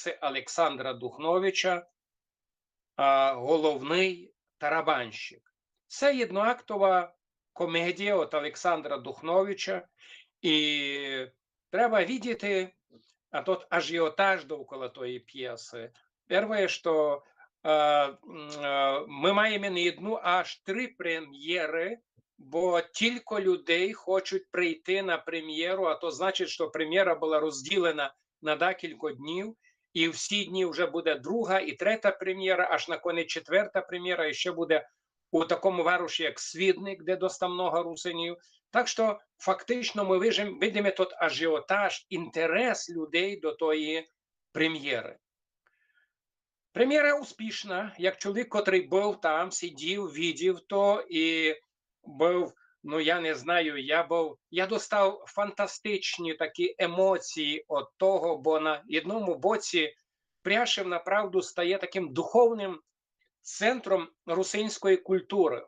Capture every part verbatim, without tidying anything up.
пєсы Александра Духновича, а, Головный тарабанщик. Се єдноактова комедія од Александра Духновича, і треба видіти, а, тот ажіотаж довкола тої пєсы. Первоє, што, е, м, е, мы маєме не єдну, а аж три премєры, бо тілько людей хочуть прийти на премєру, а то значить, што премєра была розділена на декілько днів, і всі дні вже буде друга і третя премєра, аж наконець четверта премєра, і ще буде у такому вароші, як Свідник, де доста много русинів. Так што фактично мы вижим-, видиме тот ажіотаж, інтерес людей до тої премєры. Премєра успішна, як чоловік, котрый быв там, сидів, видів то і быв, ну, я не знаю, я быв, я достав фантастичні такі емоції од того, бо на єдному боці Пряшів направду стає такым духовным центром русинської культуры.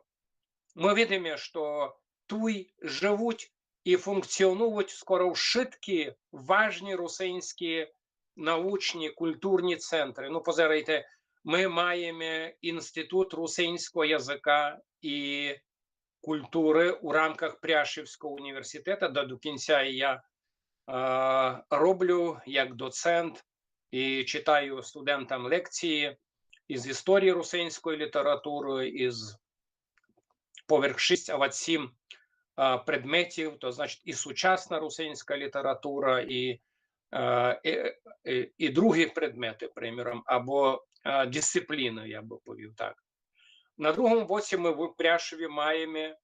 Мы видиме, што туй живуть і функціонують скоро вшыткі важні русинські научні, культурні центры. Ну, позирайте, мы маєме Інститут русинського языка і культуры у рамках Пряшівського університета, де до кінця і я, е, роблю як доцент і читаю студентам лекції із історії русинської літературы, із поверх шість, а вадь сім, е, предметів, то значить і сучасна русинська література, і, е, і, і, і другі предметы, приміром, або, е, дисципліны, я бы повів так. На другому боці мы в Пряшові маєме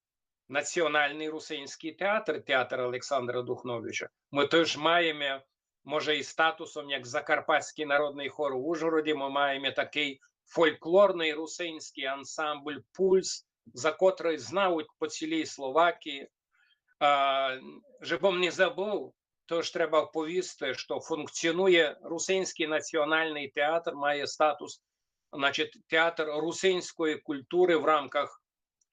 Націоналный русинськый театр, театр Александра Духновича. Мы тыж маєме, може, і статусом, як Закарпатськый народный хор у Ужгороді, мы маєме такый фольклорный русинськый ансамбль «Пульс», за котрый знають по цілій Словакії. А, жебым не забыв, тыж треба повісти, што функціонує Русинськый націоналный театр, має статус, значить, театр русинської культуры в рамках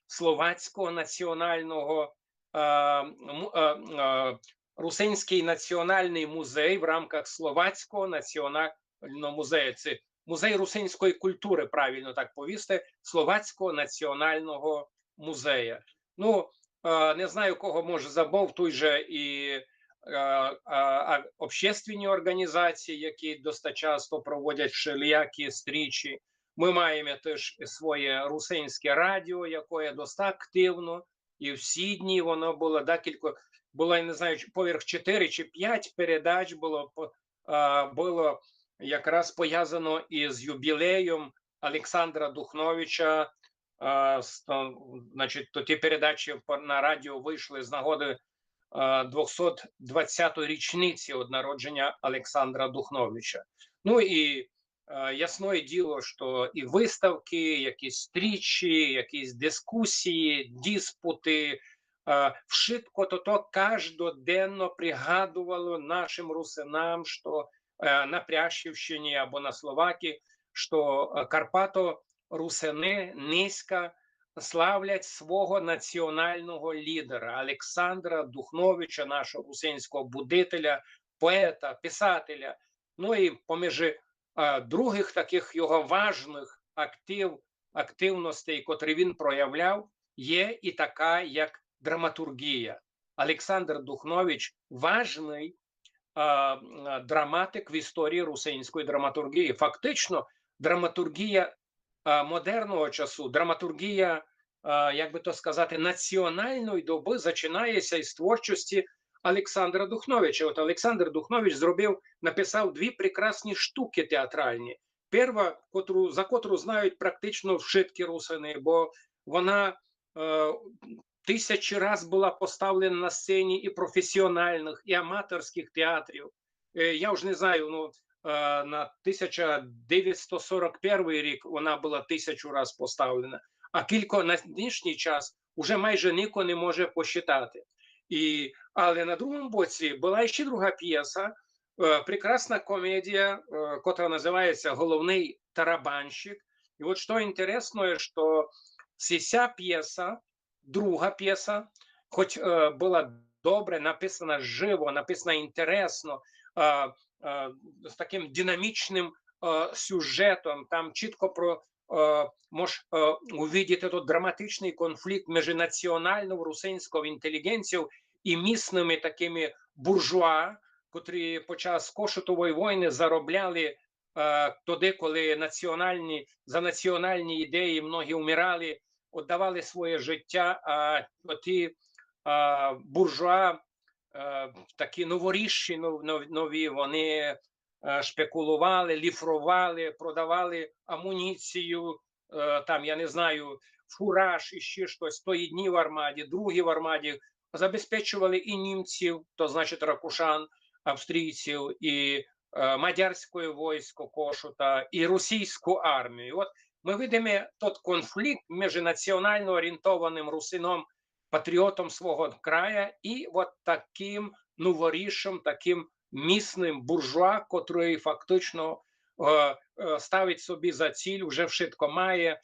Словацького націоналного, е, му-, е, е, Русинськый націоналный музей в рамках Словацького націоналного музею. Це музей русинської культуры, правильно так повісти, Словацького націоналного музея. Ну, е, не знаю, кого, може, забыв, туй же і, е, е, а, общественні організації, які доста часто проводять вшеліякі стрічі. Мы маєме тыж своє русинське радіо, якоє доста активно, і всі дні воно было декілько, было, я не знаю, чи поверх чотири чи пять передач было по-, е, было якраз повязано із юбілеєм Александра Духновича. Е, сто-, значить, то ті передачі по-, на радіо вышли з нагоды, е, двохсот двадцятої річниці од народженя Александра Духновича. Ну і, е, ясноє діло, што і выставкы, якісь стрічі, якісь дискусії, диспуты, е, вшытко тото каждоденно пригадовало нашым русинам, што, е, на Пряшівщині або на Словакії, што, е, карпаторусины нынька славлять свого націоналного лідера Александра Духновича, нашого русинського будителя, поета, писателя. Ну і поміж, е, другых такых його важных актив-, активностей, котрі він проявляв, є і така, як драматурґія. Александр Духнович важный, е, е, драматик в історії русинської драматурґії. Фактично, драматурґія, е, модерного часу, драматурґія, е, як бы то сказати, націоналної добы зачинає ся із творчості Александра Духновича. От Александр Духнович зробив, написав дві прекрасні штукы театральні. Перва, котру, за котру знають практично вшыткі русины, бо вона, е, тисячі раз была поставлена на сцені і професіоналных, і аматорськых театрів. Е, я уж не знаю, ну, е, на тисяча девятсот сорок первый рік вона была тисячу раз поставлена, а кілько на нынішній час уже майже нико не може посчитати. І, але на другому боці была іщи друга пєса, е, прекрасна комедія, е, котра называє ся «Головный тарабанщик». І от што інтересноє, што сися пєса, друга пєса, хоть, е, была добре написана, живо, написана інтересно, е, е, з таким динамічним е, сюжетом. Там чітко про е, мож е, увидіти тот драматичный конфлікт межи національнов русинськов інтеліґенційов і місными такыми буржуа, котрі під час Кошутової войны заробляли е, тогды, коли національні, за національні ідеї многі вмирали, віддавали своє життя, а ті е, буржуа, е, такі новоріші, нов-, нов-, нові, вони е, шпекуловали, ліфровали, продавали амуніцію, е, там, я не знаю, фураж і ще штось, то єдні в армаді, другі в армаді, забезпечовали і німців, то значить ракушан, австрійців, і е, мадярське войско Кошута, і російську армію. От мы видиме тот конфлікт межи націонално орієнтованым русином, патріотом свого края, і от такым новорішым, такым місным буржуа, котрый фактично е, е, ставить собі за ціль, уже вшытко має, е,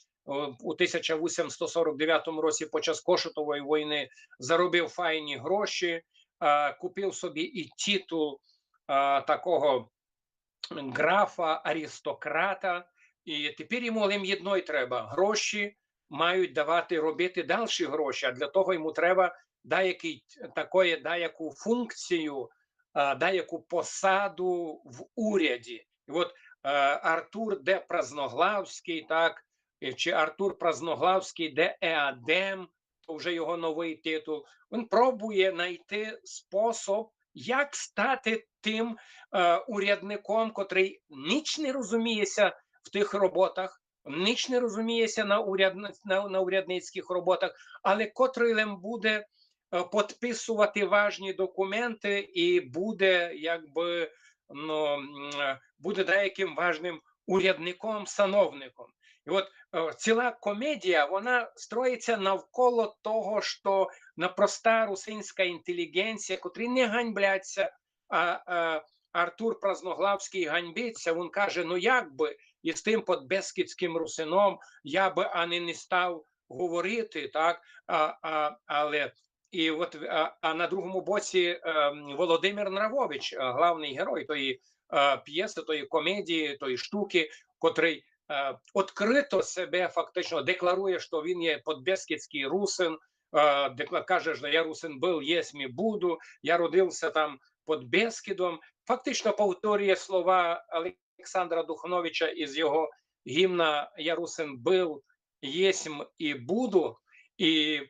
у тисяча вісімсот сорок девятому році під час Кошутової войны заробив файні гроші, е, купив собі і титул е, такого ґрафа, аристократа, і тепер йому лим єдно й треба: гроші мають давати, робити дальші гроші, а для того йому треба даякый, такоє, даяку функцію, е, даяку посаду в уряді. І от е, Артур де Праздноглавськый, так, е, чи Артур Праздноглавськый де Еадем, то вже його новый титул. Він пробує найти способ, як стати тым е, урядником, котрый ніч не розуміє ся в тых роботах, ніч не розуміє ся на уряд-, на, на урядницькых роботах, але котрый лем буде е, підписовати важні документы і буде, якбы, ну, м, е, буде даякым важным урядником, сановником. І от е, ціла комедія, вона строїться навколо того, што на проста русинська інтеліґенція, котрі не ганьблять ся, а е, Артур Праздноглавськый ганьбить ся, він каже: «Ну як бы із тым подбескідськым русином я бы ани не став говорити», так, а, а, але і от, а, а на другому боці е, Володимир Нравович, е, главный герой тої е, пєсы, тої комедії, тої штукы, котрый е, відкрыто себе фактично декларує, што він є подбескідськый русин, е, декла-, каже, што я русин был, єсмь і буду, я родив ся там під Бескідом. Фактично повторює слова Олександра Духновича із його гімна «Я русин был, єсмь і буду». І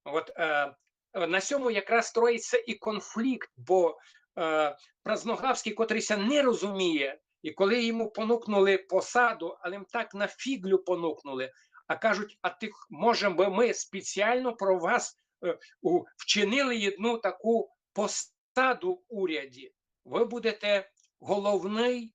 от е, на сьому якраз строїть ся і конфлікт, бо е, Праздноглавськый, котрый ся не розуміє, і коли йому понукнули посаду, але м так на фіґлю понукнули, а кажуть: «А ты, може бы мы спеціално про вас е, у, вчинили єдну таку посаду в уряді? Вы будете головный,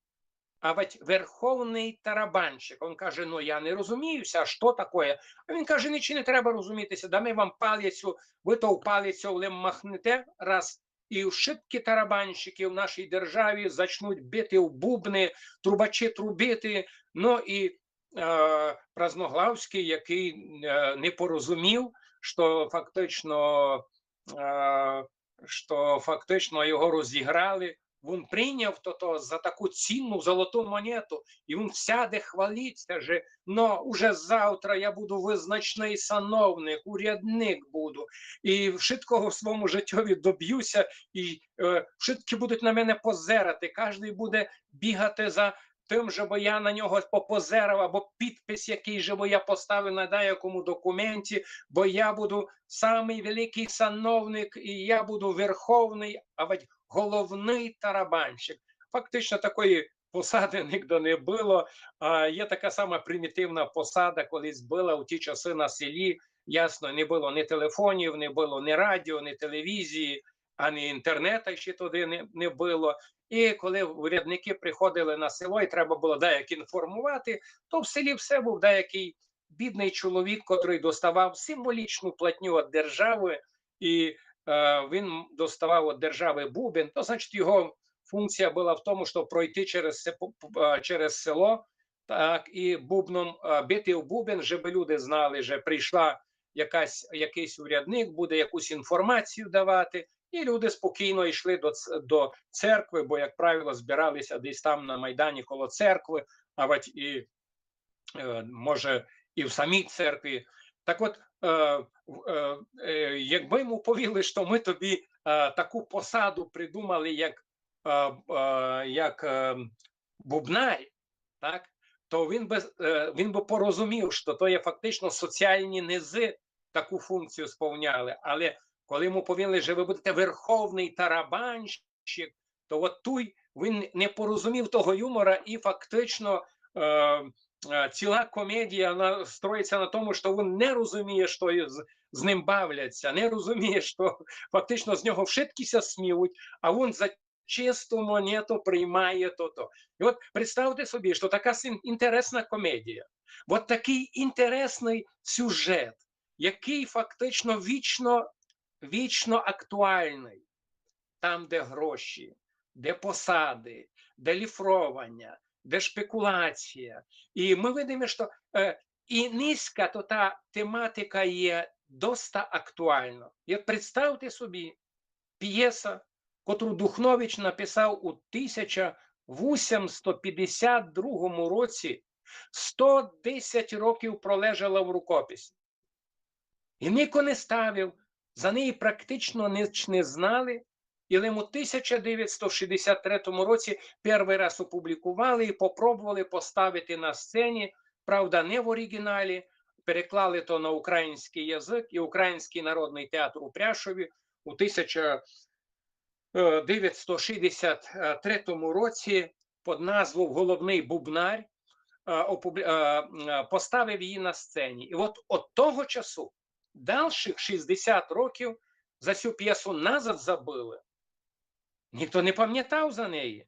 авадь верховный тарабанщик». Он каже: «Ну, я не розумію ся, а што такоє?» А він каже: «Нич не треба розуміти ся, даме вам палицю, вы тов палицьов лем махнете раз, і вшыткі тарабанщикы в нашій державі зачнуть бити в бубны, трубачі трубити». Ну і е, Праздноглавськый, якый е, не порозумів, што фактично, е, што фактично його розіграли, він прийняв то, то за таку цінну золоту монету, і він всяде хвалить ся, же: «Но, уже завтра я буду визначный сановник, урядник буду, і вшыткого в свому житьови доб'ю ся, і е, вшыткі будуть на мене позерати, каждый буде бігати за тым, жебы я на нього попозерав, або підпис якый жебы я поставив на даякому документі, бо я буду самый великый сановник, і я буду верховный, авадь головный тарабанщик». Фактично такої посады нигде не было. А є така сама примітивна посада, колись была у ті часы на селі. Ясно, не было ні телефонів, не было ні радіо, ні телевізії, ані інтернета ще тогды не, не было. І коли урядникы приходили на село і треба было даяк інформовати, то в селі все быв даякый бідный чоловік, котрый доставав символічну платню від державы, і е, він доставав від державы бубен, то, значить, його функція была в тому, што пройти через се-, по-, по-, е, через село, так, і бубном, е, бити в бубен, жебы люди знали, же прийшла якась, якыйсь урядник, буде якусь інформацію давати. І люди спокійно йшли до, ц- до церкви, бо, як правило, збиралися десь там на Майдані коло церкви, а вать і, е, може, і в самій церкві. Так от, е, в- е, е, якби йому повіли, що ми тобі е, таку посаду придумали, як, е, е, як е, бубнарь, так, то він би, е, він би порозумів, що то є фактично соціальні низи таку функцію сповняли. Але коли йому повіли, що ви будете верховний тарабанщик, то от туй він не порозумів того юмора, і фактично е, е, ціла комедія на, строїться на тому, що він не розуміє, що з, з ним бавляться, не розуміє, що фактично з нього вшыткі ся сміють, а він за чисту монету приймає тото. І от представте собі, що така син- інтересна комедія, от такий інтересний сюжет, який фактично вічно, вічно актуальний. Там, де гроші, де посади, де ліфрованя, де шпекулація. І ми видиме, що е, і нынька то та тематика є доста актуальна. І от представте собі, пєса, котру Духнович написав у тисяча вісімсот пятдесят другому році, сто десять років пролежала в рукописі. І нико не ставив, за неї практично ніч не знали, і лише у тисяча девятсот шістдесят третьому році перший раз опублікували і попробовали поставити на сцені, правда, не в оригіналі, переклали то на український язик, і Український народний театр у Пряшові у тисяча девятсот шістдесят третьому році під назвою «Головний бубнарь» е, опуб- е, е, поставив її на сцені. І от від того часу, дальших шістдесят років, за цю пєсу назад забыли. Ніхто не пам'ятав за неї.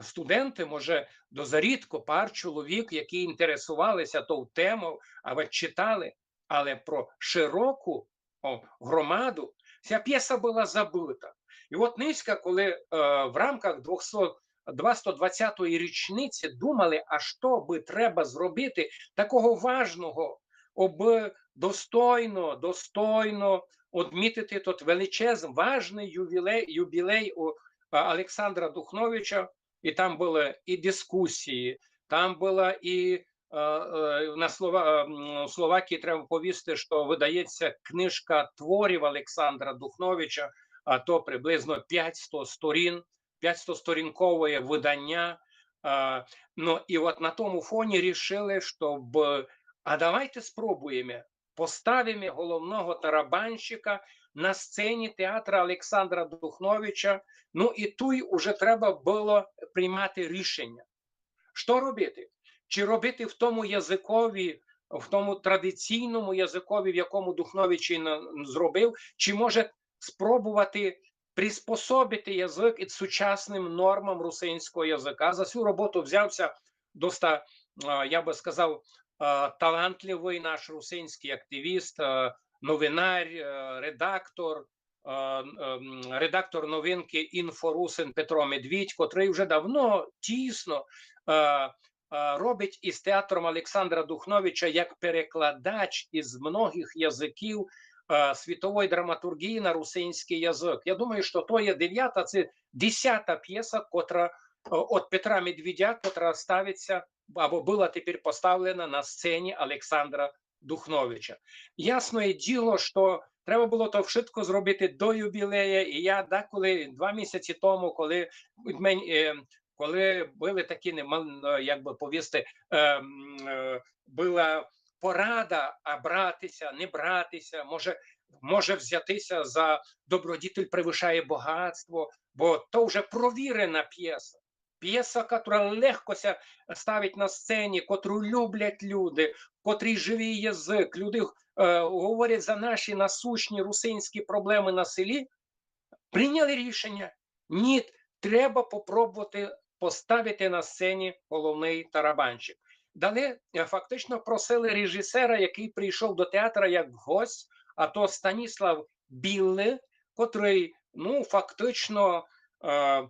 Студенты, може, доза рідко пар чоловік, які інтересувалися тов темов, а вать читали, але про широку о, громаду, ця пєса была забыта. І от нынька, коли е, в рамках двохсот, двасто двадцятої річниці думали, а што бы треба зробити такого важного, обы достойно, достойно одмітити тот величезный, важный ювілей, юбілей у е, Олександра Духновича, і там были і дискусії, там была і е, е, на Слова, е, м, Словакії треба повісти, що выдається книжка творів Олександра Духновича, а то приблизно пятсто сторін, пятсто сторінкове выданя. Е, ну, і от на тому фоні рішили, щоб, а давайте спробуєме, поставиме головного тарабанщика на сцені театра Олександра Духновича. Ну, і туй уже треба было приймати рішення. Што робити? Чи робити в тому языкові, в тому традиційному языкові, в якому Духнович і на- зробив, чи може спробовати приспособити язык ід сучасным нормам русинського языка? За цю роботу взявся доста, е, я бы сказав, е, талантливый наш русинськый активіст, е, новинар, е, редактор, е, ем, редактор новинкы «Інфорусин» Петро Медвідь, котрый вже давно тісно е, е, робить із театром Олександра Духновича як перекладач із многых языків е, світової драматурґії на русинськый язык. Я думаю, што то є девята, ци десята пєса, котра е, од Петра Медвідя, котра ставиться або была тепер поставлена на сцені Олександра Духновича. Ясне діло, што треба было то вшытко зробити до юбілея, і я деколи два місяці тому, коли мен- е, коли были такі, не мал- е, як бы повісти, е, м, е, была порада, а братися, не братися, може, може взятися за «Добродітель превышає богатство», бо то вже провірена пєса. Пєса, котра легко ся ставить на сцені, котру люблять люди, котрий живый язык, люди е, говорять за наші насущні русинські проблемы на селі, прийняли рішення. Ні, треба попробовати поставити на сцені головный тарабанщик. Далі е, фактично просили режисера, який прийшов до театра як гость, а то Станіслав Білый, котрый, ну, фактично, е,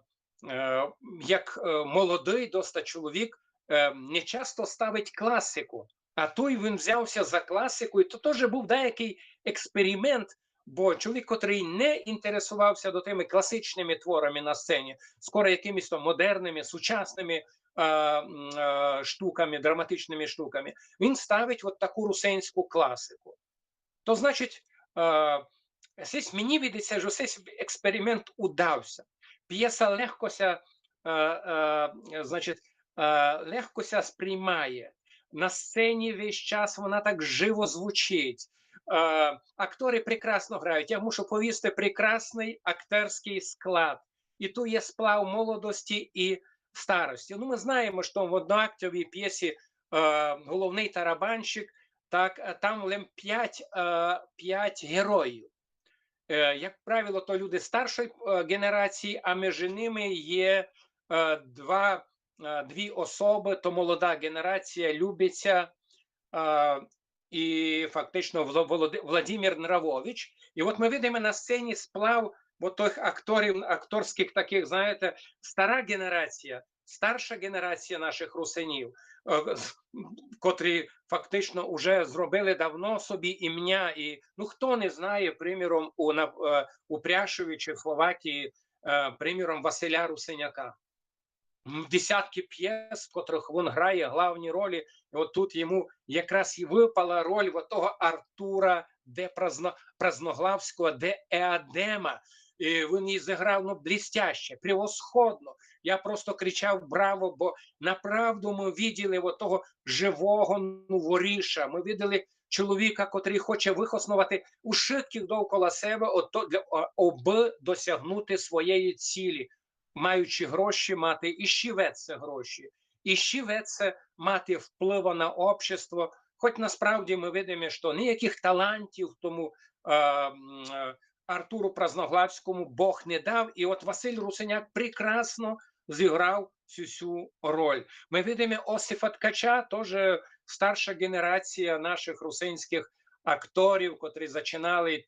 е, як е, молодый доста чоловік, е, не часто ставить класику. А туй він взявся за класику, і то тоже быв деякый експеримент, Бо чоловік, котрый не інтересовався до тыми класичными творами на сцені, скоро якимись то модерными, сучасными е, м, е, штуками, драматичными штуками, він ставить от таку русинську класику. То значить, е, сись, мені видить ся, што сись експеримент удався. Пєса легко ся, е, е, значить, е, легко ся сприймає. На сцені весь час вона так живо звучить. Е, акторы прекрасно грають. Я мушу повісти, прекрасный акторськый склад. І ту є сплав молодости і старости. Ну, мы знаєме, што в одноактовій пєсі е, головный тарабанщик, так, е, там лем пять, е, пять героїв. Е, як правило, то люди старшої е, ґенерації, а межи ними є е, два, е, дві особы, то молода ґенерація, Любиця е, і фактично Вла- Володи- Владимир Нравович. І от мы видиме на сцені сплав от тых акторів, акторськых такых, знаєте, стара ґенерація, старша ґенерація нашых русинів, е, з- котрі фактично уже зробили давно собі імня. І, ну, хто не знає, приміром, у, на- е, у Пряшові чи в Словакії, е, приміром, Василя Русиняка. М, десятки пєс, в котрых він грає главні ролі. І от тут йому якраз і выпала роль от того Артура де Празно- Празноглавського, де Еадема. І він її зіграв, ну, блістяще, превосходно. Я просто кричав «Браво!», бо направду мы виділи от того живого новоріша. Мы виділи чоловіка, котрый хоче выхосновати ушыткых довкола себе, от то для, о- обы досягнути своєї цілі, маючи гроші, мати іщи веце гроші, іщи веце мати впливу на общество. Хоть насправді мы видиме, што ніякых талантів тому е, м, е, Артуру Празноглавському Бог не дав. І от Василь Русиняк прекрасно зіграв цю сю роль. Мы видиме Осифа Ткача, тоже старша ґенерація нашых русинськых акторів, котрі зачинали,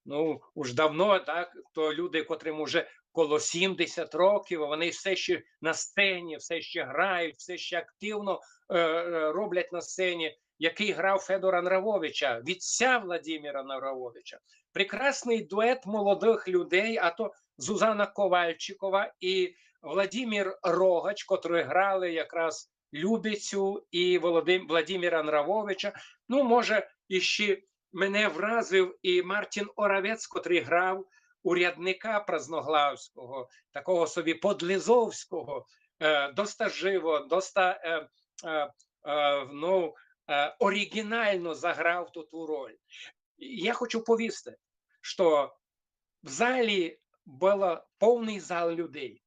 ну, уж давно, так, то люди, котрым уже коло сімдесят років, а вони все ще на сцені, все ще грають, все ще активно е, е, роблять на сцені, якый грав Федора Нравовича, вітця Владимира Нравовича. Прекрасный дует молодых людей, а то Зузана Ковальчикова і Владимир Рогач, котрі грали якраз Любицю і Володим- Владимира Нравовича. Ну, може, іщи мене вразив і Мартін Оравець, котрый грав урядника Празноглавського, такого собі подлизовського, е, доста живо, доста е, е, е, ну, е, оригінално заграв ту, ту роль. Я хочу повісти, што в залі было повный зал людей.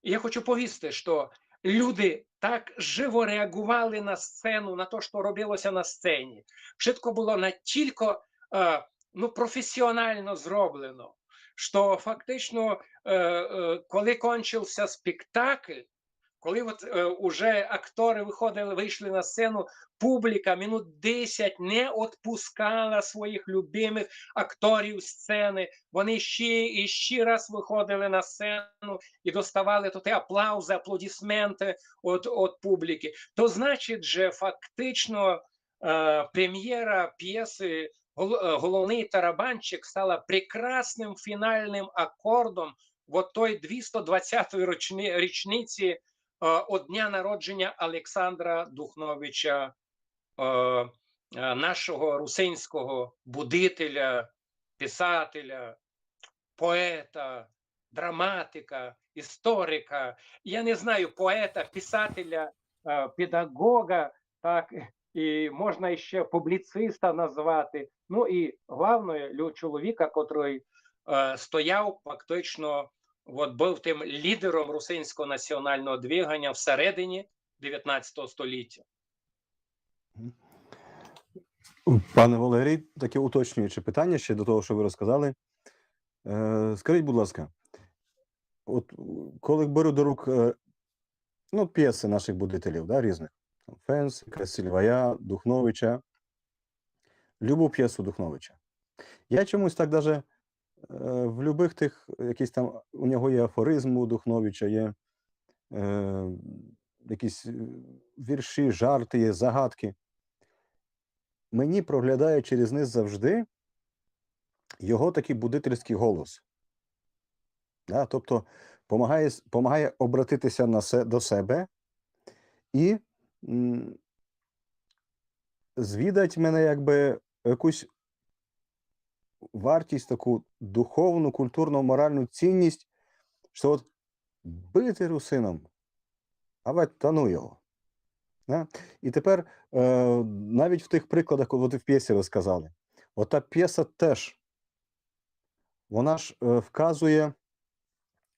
Я хочу повісти, што люди так живо реаґовали на сцену, на то, што робило ся на сцені. Вшытко было натілько е, ну, професіонално зроблено, што фактично, е, е, коли кончив ся спектакль, коли от е, уже акторы выходили, вышли на сцену, публіка минут десять не отпускала своїх любимых акторів з сцены. Вони іщи і іщи раз выходили на сцену і доставали тоты аплаузы, аплодисменты од, од публікы. То значить, же фактично е, премєра пєсы гол- е, Головный тарабанщик стала прекрасным фіналным акордом вот той двісто двадцятої рочни- річниці е, од дня народженя Александра Духновича, е, е, нашого русинського будителя, писателя, поета, драматика, історика. Я не знаю, поета, писателя, е, педагога, так, і можна іщи публіциста назвати. Ну і главноє, лю- чоловіка, котрый е, стояв фактично, от, быв тым лідером русинського національного двиганя всередині девятнадцятого століття. Пане Валерій, таке уточнююче питання ще до того, що ви розказали. Е, скажіть, будь ласка, от коли беру до рук е, ну, п'єси наших будителів, да, різних, там, Фенсика, Сільвая, Духновича, любу п'єсу Духновича. Я чомусь так даже е, в любых тих, якісь там, у нього є афоризм у Духновича, є е, якісь е, вірші, жарти, є загадки. Мені проглядає через них завжди його такый будительськый голос. Да? Тобто помагає, с- помагає обратитися на се, до себе і м, звідать мене якби якусь вартість, таку духовну, культурну, моральну цінність, що от быти русином, авать та ну його. Да? І тепер е, навіть в тых прикладах, коли от в пєсі розказали, ота пєса теж, вона ж е, вказує,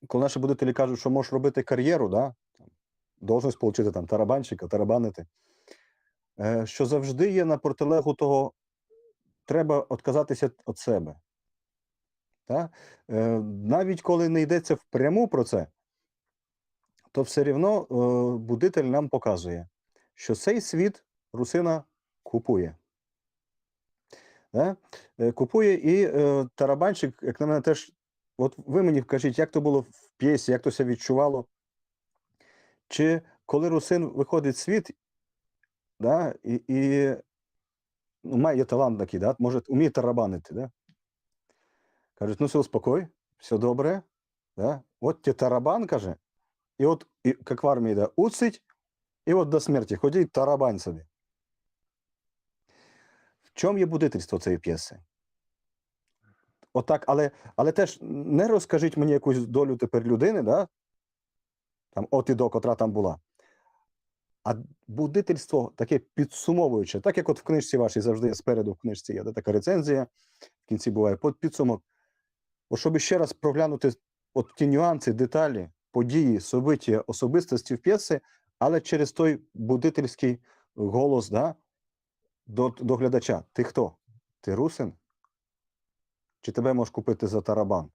коли наші будителі кажуть, що можеш робити кар'єру, да? Там, должность получити там тарабанщика, тарабанити, е, що завжди є на протилегу того, треба отказатися від себе. Да? Е, навіть коли не йдеться впряму про це, то все рівно е, будитель нам показує, що цей світ русина купує. Да? Е, Купує і е, тарабанщик, як на мене, теж. От ви мені вкажіть, як то було в пєсі, як то ся відчувало? Чи коли русин виходить в світ, да, і, і ну, має талант такий, да, може, вміє тарабанити, да? Кажуть, ну все, успокой, все добре, да? От тебе тарабан, каже, і от, і, як в армії, да, уцить, і от до смерті ходи, тарабань собі. В чому є будительство цієї пєси? Отак, але, але теж не розкажіть мені якусь долю тепер людини, да? Там, от і до, котра там була. А будительство таке підсумовуюче, так як от в книжці вашій завжди є спереду в книжці є да, така рецензія, в кінці буває под- підсумок. От щоб ще раз проглянути от ті нюанси, деталі, події, события, особистості в пєсі, але через той будительський голос да, до, до глядача. Ти хто? Ти русин? Чи тебе можеш купити за тарабан?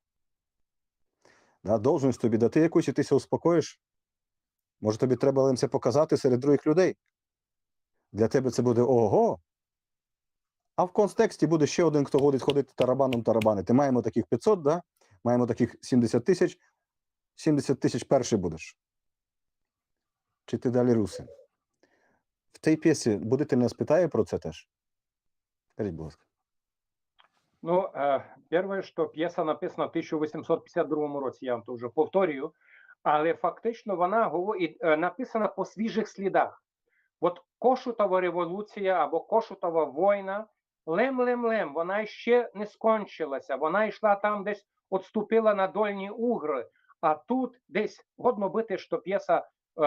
Да, должность тобі дати якусь, і ти ся успокоїш. Може, тобі треба лим ся показати серед других людей. Для тебе це буде ого. А в контексті буде ще один, хто ходить ходити тарабаном тарабанити. Маємо таких пятьсот, да? Маємо таких сімдесят тисяч. Сімдесят тисяч перший будеш. Чи ти далі русин? В тій пєсі будитель нас питає про це теж. Скажіть, будь ласка. Ну, е, перше, що п'єса написана в тисяча вісімсот пятдесят другому році, я вам то вже повторюю, але фактично вона гово- і, е, написана по свіжих слідах. От Кошутова революція або Кошутова війна, лем-лем-лем, вона ще не скончилася, вона йшла там десь, отступила на Дольні Угри, а тут десь годно быти, що п'єса е,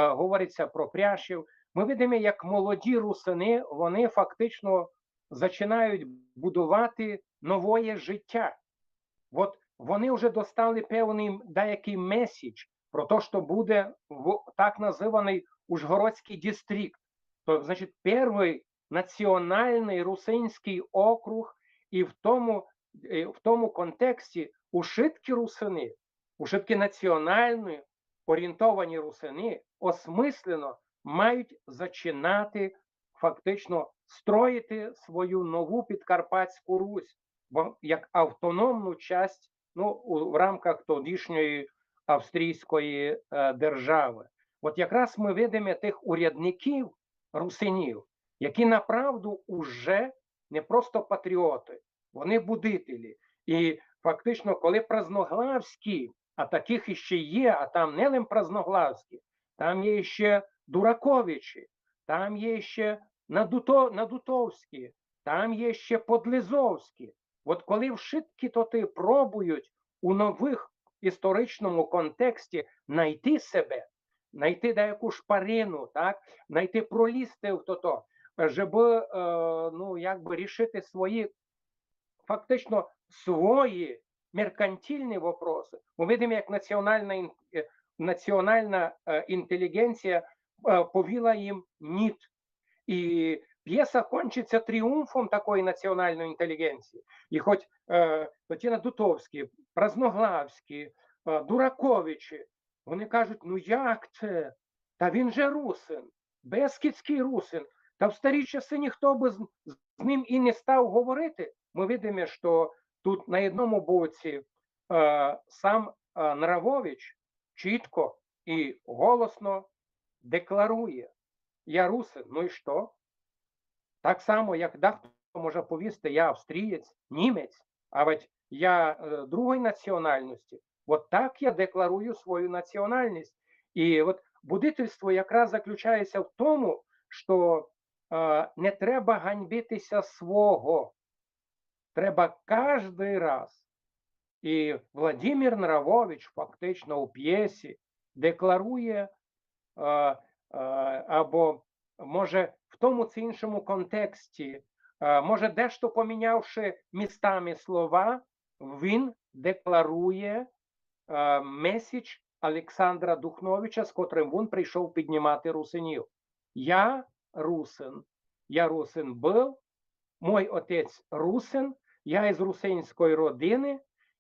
говориться про Пряшів. Ми видиме, як молоді русини, вони фактично зачинають будувати новоє життя. От вони вже достали певный деякый меседж про те, що буде в так называный Ужгородськый дістрикт. То, значить, першый національный русинськый округ, і в тому, е, в тому контексті ушыткі русини, ушыткі національні орієнтовані русини осмыслено мають зачинати фактично строїти свою нову Підкарпатську Русь, бо як автономну часть, ну, у, в рамках тодішньої австрійської е, держави. От якраз ми видиме тих урядників, русинів, які направду уже не просто патріоти, вони будителі. І фактично, коли праздноглавські, а таких іще є, а там не лише праздноглавські, там є ще Дураковичі, там є ще Надуто, Надутовські, там є ще Подлизовські. От коли вшыткі тоты пробують у новых історичному контексті найти себе, найти деяку шпарину, так, найти пролізти в тото, щоб е, ну, якби рішити свої, фактично свої меркантильні вопросы. Ми видиме, як національна, ін- е, національна е, інтелігенція е, повіла їм ніт. І п'єса кончиться тріумфом такої національної інтелігенції. І хоч е, Тетяна Дутовські, Праздноглавські, е, Дураковичі, вони кажуть: ну як це? Та він же русин, бескідськый русин, та в старі часы ніхто бы з, з ним і не став говорити. Ми видиме, що тут на одному боці е, сам е, Нравович чітко і голосно декларує: я русин, ну і що? Так само, як дехто може повісти: я австрієць, німець, а ведь я е, другої національності, от так я декларую свою національність. І от будительство якраз заключається в тому, що е, не треба ганьбитися свого. Треба кожен раз. І Владимир Нравович фактично у п'єсі декларує, е, е, або може в тому чи іншому контексті, е, може дещо помінявши містами слова, він декларує е, меседж Олександра Духновича, з котрим він прийшов піднімати русинів. Я русин, я русин був, мой отець русин, я із русинської родини,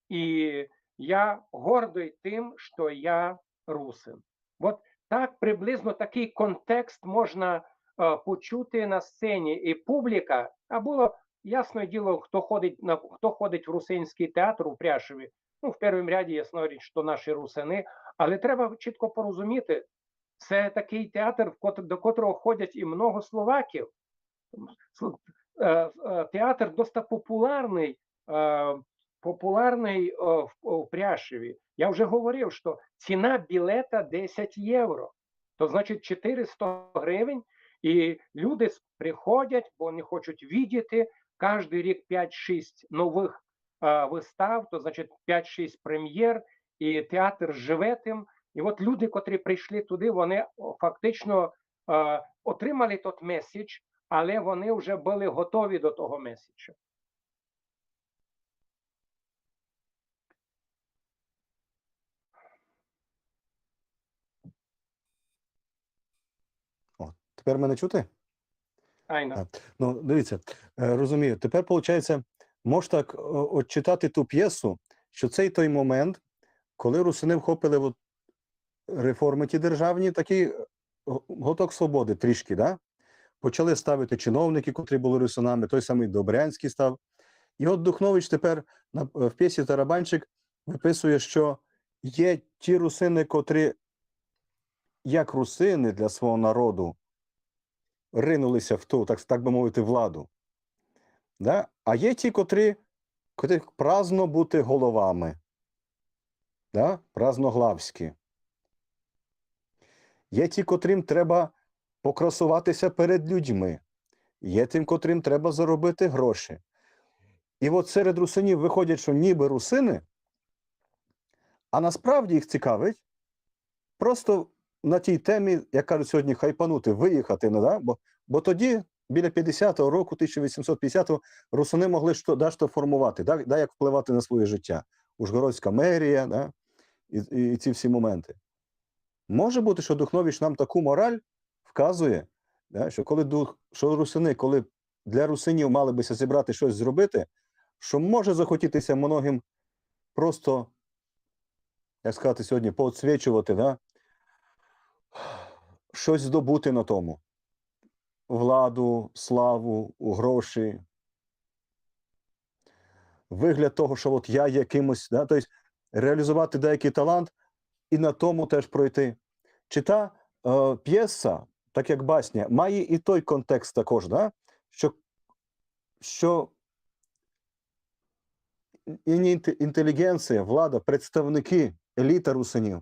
і я гордий тим, що я русин. От так приблизно такий контекст можна е, почути на сцені. І публіка, а було ясне діло, хто ходить на хто ходить в русинський театр у Пряшеві. Ну, в першому ряді, ясна річ, що наші русини, але треба чітко порозуміти, це такий театр, в котр- до котрого ходять і много словаків. Сл- е, е, Театр досить популярний, е, популярний е, в, у Пряшеві. Я вже говорив, що ціна білета десять євро. То значить чотириста гривень, і люди с- приходять, бо вони хочуть видіти кожен рік п'ять-шість нових е, вистав, то значить п'ять-шість прем'єр, і театр живе тим. І от люди, котрі прийшли туди, вони о, фактично е, отримали тот меседж, але вони вже були готові до того меседжа. О, тепер мене чути? Айно. А, Ну, дивіться, е, розумію. Тепер, виходить, можна так е, от читати ту п'єсу, що цей той момент, коли русини вхопили от реформи ті державні, такий е, г- глоток свободи трішки, да? Почали ставити чиновники, котрі були русинами, той самий Добрянський став. І от Духнович тепер на, в п'єсі Тарабанчик виписує, що є ті русини, котрі як русини для свого народу ринулися в ту, так, так би мовити, владу. Да? А є ті, котрі, котрі праздно бути головами, да? Праздноглавські. Є ті, котрим треба покрасуватися перед людьми, є тим, котрим треба заробити гроші. І от серед русинів виходять, що ніби русини, а насправді їх цікавить просто на тій темі, як кажуть сьогодні, хайпанути, виїхати, ну, да? Бо, бо тоді, біля п'ятдесятого року, тисяча вісімсот п'ятдесятого, русини могли що, дашто формувати, да? Да, як впливати на своє життя. Ужгородська мерія, да? І, і, і ці всі моменти. Може бути, що Духнович нам таку мораль вказує, да? Що коли дух, що русини, коли для русинів мали би ся зібрати щось зробити, що може захотітися многим просто, як сказати сьогодні, поотсвічувати, да? Щось здобути на тому. Владу, славу, гроші. Вигляд того, що от я є кимось, да? Тобто реалізувати деякий талант і на тому теж пройти. Чи та е, п'єса, так як басня, має і той контекст також, да? що, що і не інте- інтелігенція, влада, представники, еліта русинів.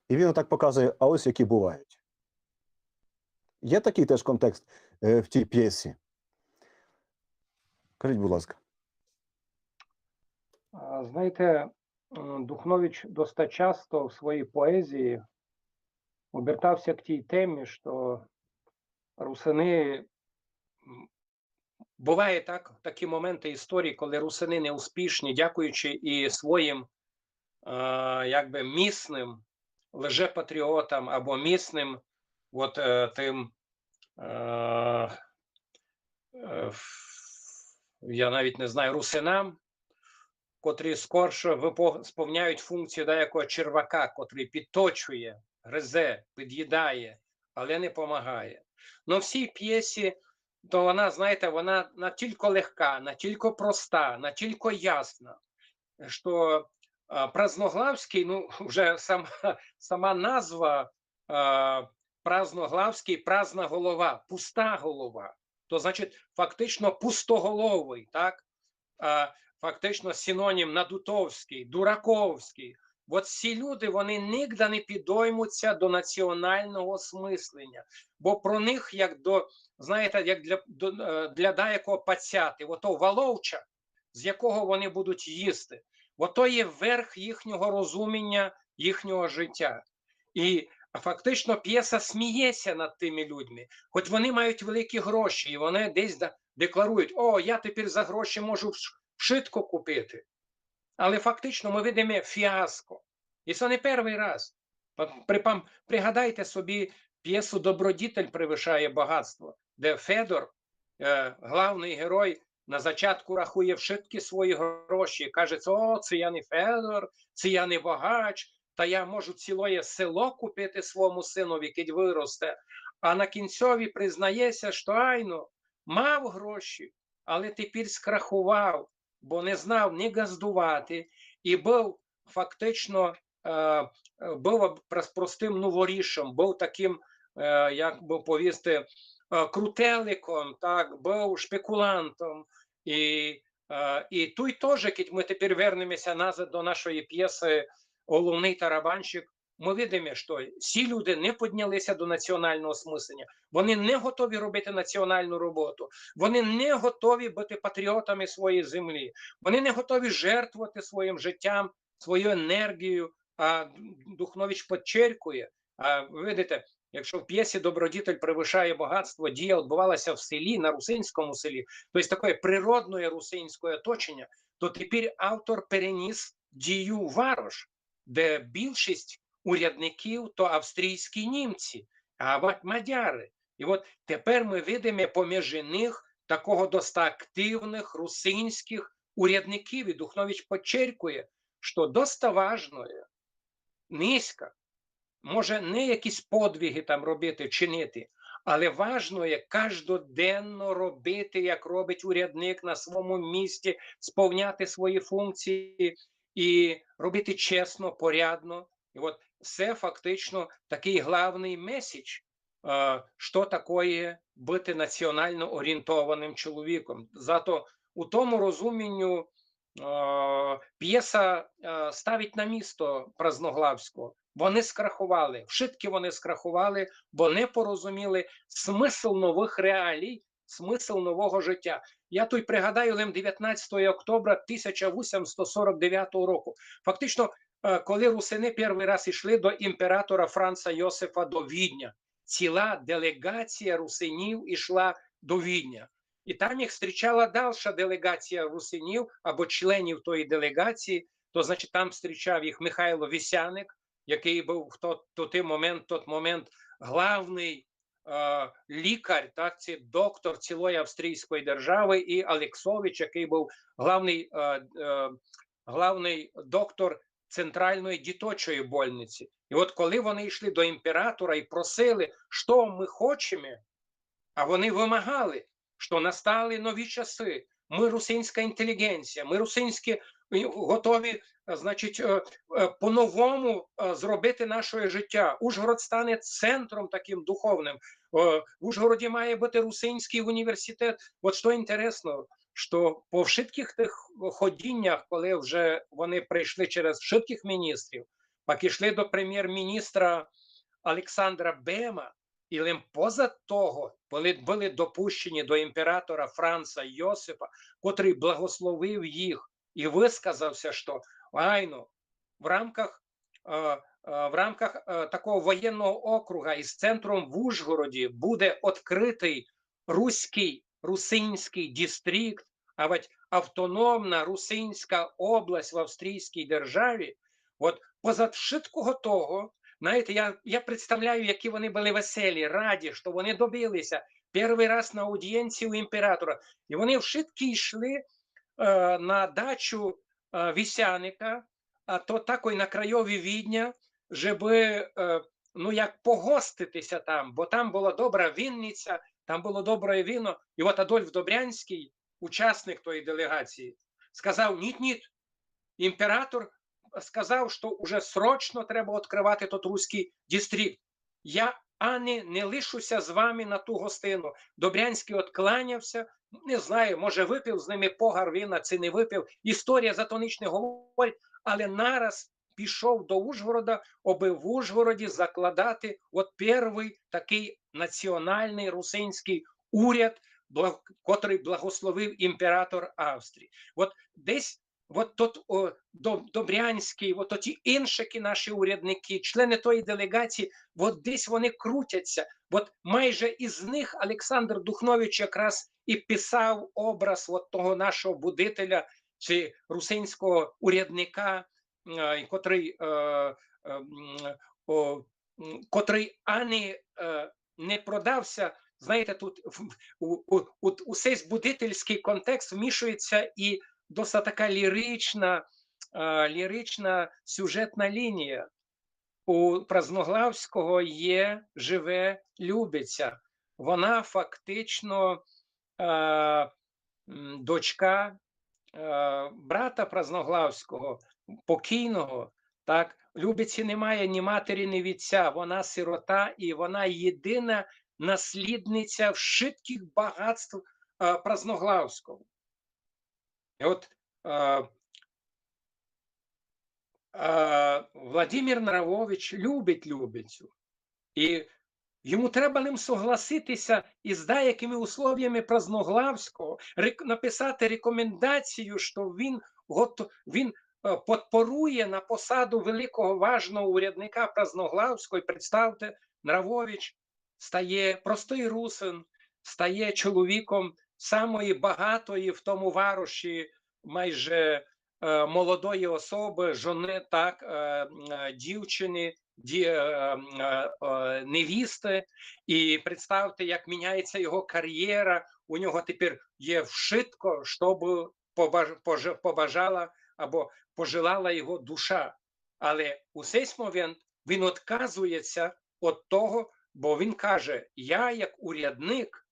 І він отак показує, а ось які бувають. Є такий теж контекст е, в тій п'єсі. Кажіть, будь ласка. А, Знаєте, м, Духнович досить часто в своїй поезії обертався к тій темі, що русини м, буває так, такі моменти історії, коли русини неуспішні, дякуючи і своїм е, якби місным лжепатріотам або місным от, е, тим, е, е, ф- я навіть не знаю, русинам, котрі скорше випо- сповняють функцію деякого червака, котрий підточує, гризе, під'їдає, але не допомагає. Но в цій п'єсі, то вона, знаєте, вона натілько легка, натілько проста, натілько ясна, що е, Праздноглавський, ну, вже сама, сама назва е, Праздноглавський, праздна голова, пуста голова. То значить, фактично пустоголовий, так? А, фактично синонім надутовський, дураковський. От ці люди, вони нігде не підоймуться до національного осмислення, бо про них, як до, знаєте, як для, до, е, для деякого пацяти, ото валовча, з якого вони будуть їсти. Ото є верх їхнього розуміння, їхнього життя. І фактично п'єса сміється над тими людьми, хоч вони мають великі гроші, і вони десь да- декларують: «О, я тепер за гроші можу вш- вшытко купити». Але фактично ми видиме фіаско. І це не першый раз. Па- припам- Пригадайте собі п'єсу «Добродітель превышає богатство», де Федор, е, главный герой, на зачатку рахує вшыткі свої гроші, каже: «О, ци я не Федор, ци я не богач, та я можу цілоє село купити свому синові, кидь выросте». А на кінцьові признається, што айно, мав гроші, але тепер скрахував, бо не знав ні ґаздувати, і быв фактично, е, е, быв прос- простым новорішом, быв такым, е, як бы повісти, е, крутеликом, так, быв шпекулантом. І, е, і туй тоже, кидь ми тепер вернемеся назад до нашої п'єсы «Головный тарабанщик», ми видиме, што ці люди не піднялися до національного осмыслення. Вони не готові робити національну роботу. Вони не готові быти патріотами своєї землі. Вони не готові жертвувати своїм життям, своєю енергією. А Духнович підчеркує, а, видите, якщо в п'єсі «Добродітель превышає богатство» дія відбувалася в селі, на русинському селі, то є таке природне русинське оточення, то тепер автор переніс дію в варош, де більшість урядників то австрійські німці, а ва- мадяри. І от тепер ми видиме поміж них такого доста активных русинськых урядників. І Духнович підчеркує, што доста важно є низько, може, не якісь подвиги там робити, чинити, але важно є каждоденно робити, як робить урядник на своєму місці, сповняти свої функції і робити чесно, порядно. І от це фактично такый главный меседж, е, што такоє быти національно орієнтованым чоловіком. Зато у тому розумінню, е, п'єса, е, ставить на місто Праздноглавського. Вони скрахували, вшыткі вони скрахували, бо не порозуміли смысл новых реалій, смысл нового життя. Я туй пригадаю лем девятнадцятого октября тисяча вісімсот сорок девятого року. Фактично, е, коли русины першый раз йшли до імператора Франца Йосифа до Відня, ціла делеґація русинів ішла до Відня. І там їх зустрічала дальша делеґація русинів або членів тої делеґації. То, значить, там зустрічав їх Михайло Вісяник, якый быв в тот, тот момент, тот момент главный, е, лікар, так, ци доктор цілої австрійської державы, і Алексович, якый быв главный, е, е, главный доктор центральної діточої больниці. І от коли вони йшли до імператора і просили, што мы хочеме, а вони вимагали, што настали нові часы, мы, русинська інтеліґенція, мы, русинські, е, готові, е, значить, е, е, по-новому, е, зробити наше життя. Ужгород стане центром такым духовным. Е, в Ужгороді має быти русинськый університет. От што інтересно, што по вшыткых тых ходіннях, коли вже вони прийшли через вшыткых міністрів, пак ішли до премєр-міністра Александра Бема, і лем поза того были, были допущені до імператора Франца Йосифа, котрый благословив їх і высказався, што айно, в рамках, е, е, в рамках, е, такого воєнного округа із центром в Ужгороді буде відкрытый руськый, русинськый дістрикт, а вать автономна русинська область в австрійській державі. От позад вшыткого того, знаєте, я, я представляю, які вони были веселі, раді, што вони добилися першый раз на аудієнції у імператора. І вони вшыткі йшли, е, на дачу, е, Вісяника, а то такой на крайові Відня, жебы, е, ну, як погоститися там, бо там была добра винниця, там было добре вино. І от Адольф Добрянськый, учасник тої делеґації, сказав: «Ніт, ніт, імператор сказав, што уже срочно треба відкрывати тот руськый дістрикт. Я ани не лишуся з вами на ту гостину». Добрянськый одкланявся, не знаю, може, выпив з ними погар вина, ци не выпив, історія за то ніч не говорить, але нараз пішов до Ужгорода, абы в Ужгороді закладати от первый такый націоналный русинськый уряд, бла-, котрый благословив імператор Австрії. От десь от тот, о, До-, Добрянськый, от тоті іншакі наші урядники, члени тої делеґації, от десь вони крутяться. От майже із них Александр Духнович якраз і писав образ от того нашого будителя ци русинського урядника, е, котрый, е, е, м, о, м, котрый ани, е, не продався. Знаєте, тут в, у, у, у, у сей будительськый контекст вмішується і доста така лірична, е, лірична сюжетна лінія. У Празноглавського є живе Любиця. Вона фактично, е, м, дочка, е, брата Празноглавського, покійного, так, Любиці немає ні матері, ні вітця, вона сирота, і вона єдина наслідниця вшыткых багатств, е, Празноглавського. І от, е, е, Владимир Нравович любить Любицю. І йому треба лим согласити ся із даякыми условіями Празноглавського, рек-, написати рекомендацію, што він гото-, він, е, подпорує на посаду великого важного урядника Празноглавського. І представте, Нравович стає простый русин, стає чоловіком самої багатої в тому вароші майже, е, молодої особы, жоны, так, е, е, дівчины, ді-, е, е, е, невісты. І представте, як міняється його кар'єра. У нього тепер є вшытко, што бы побаж-, пож-, побажала або пожелала його душа. Але у сей момент він отказується од того, бо він каже: «Я як урядник,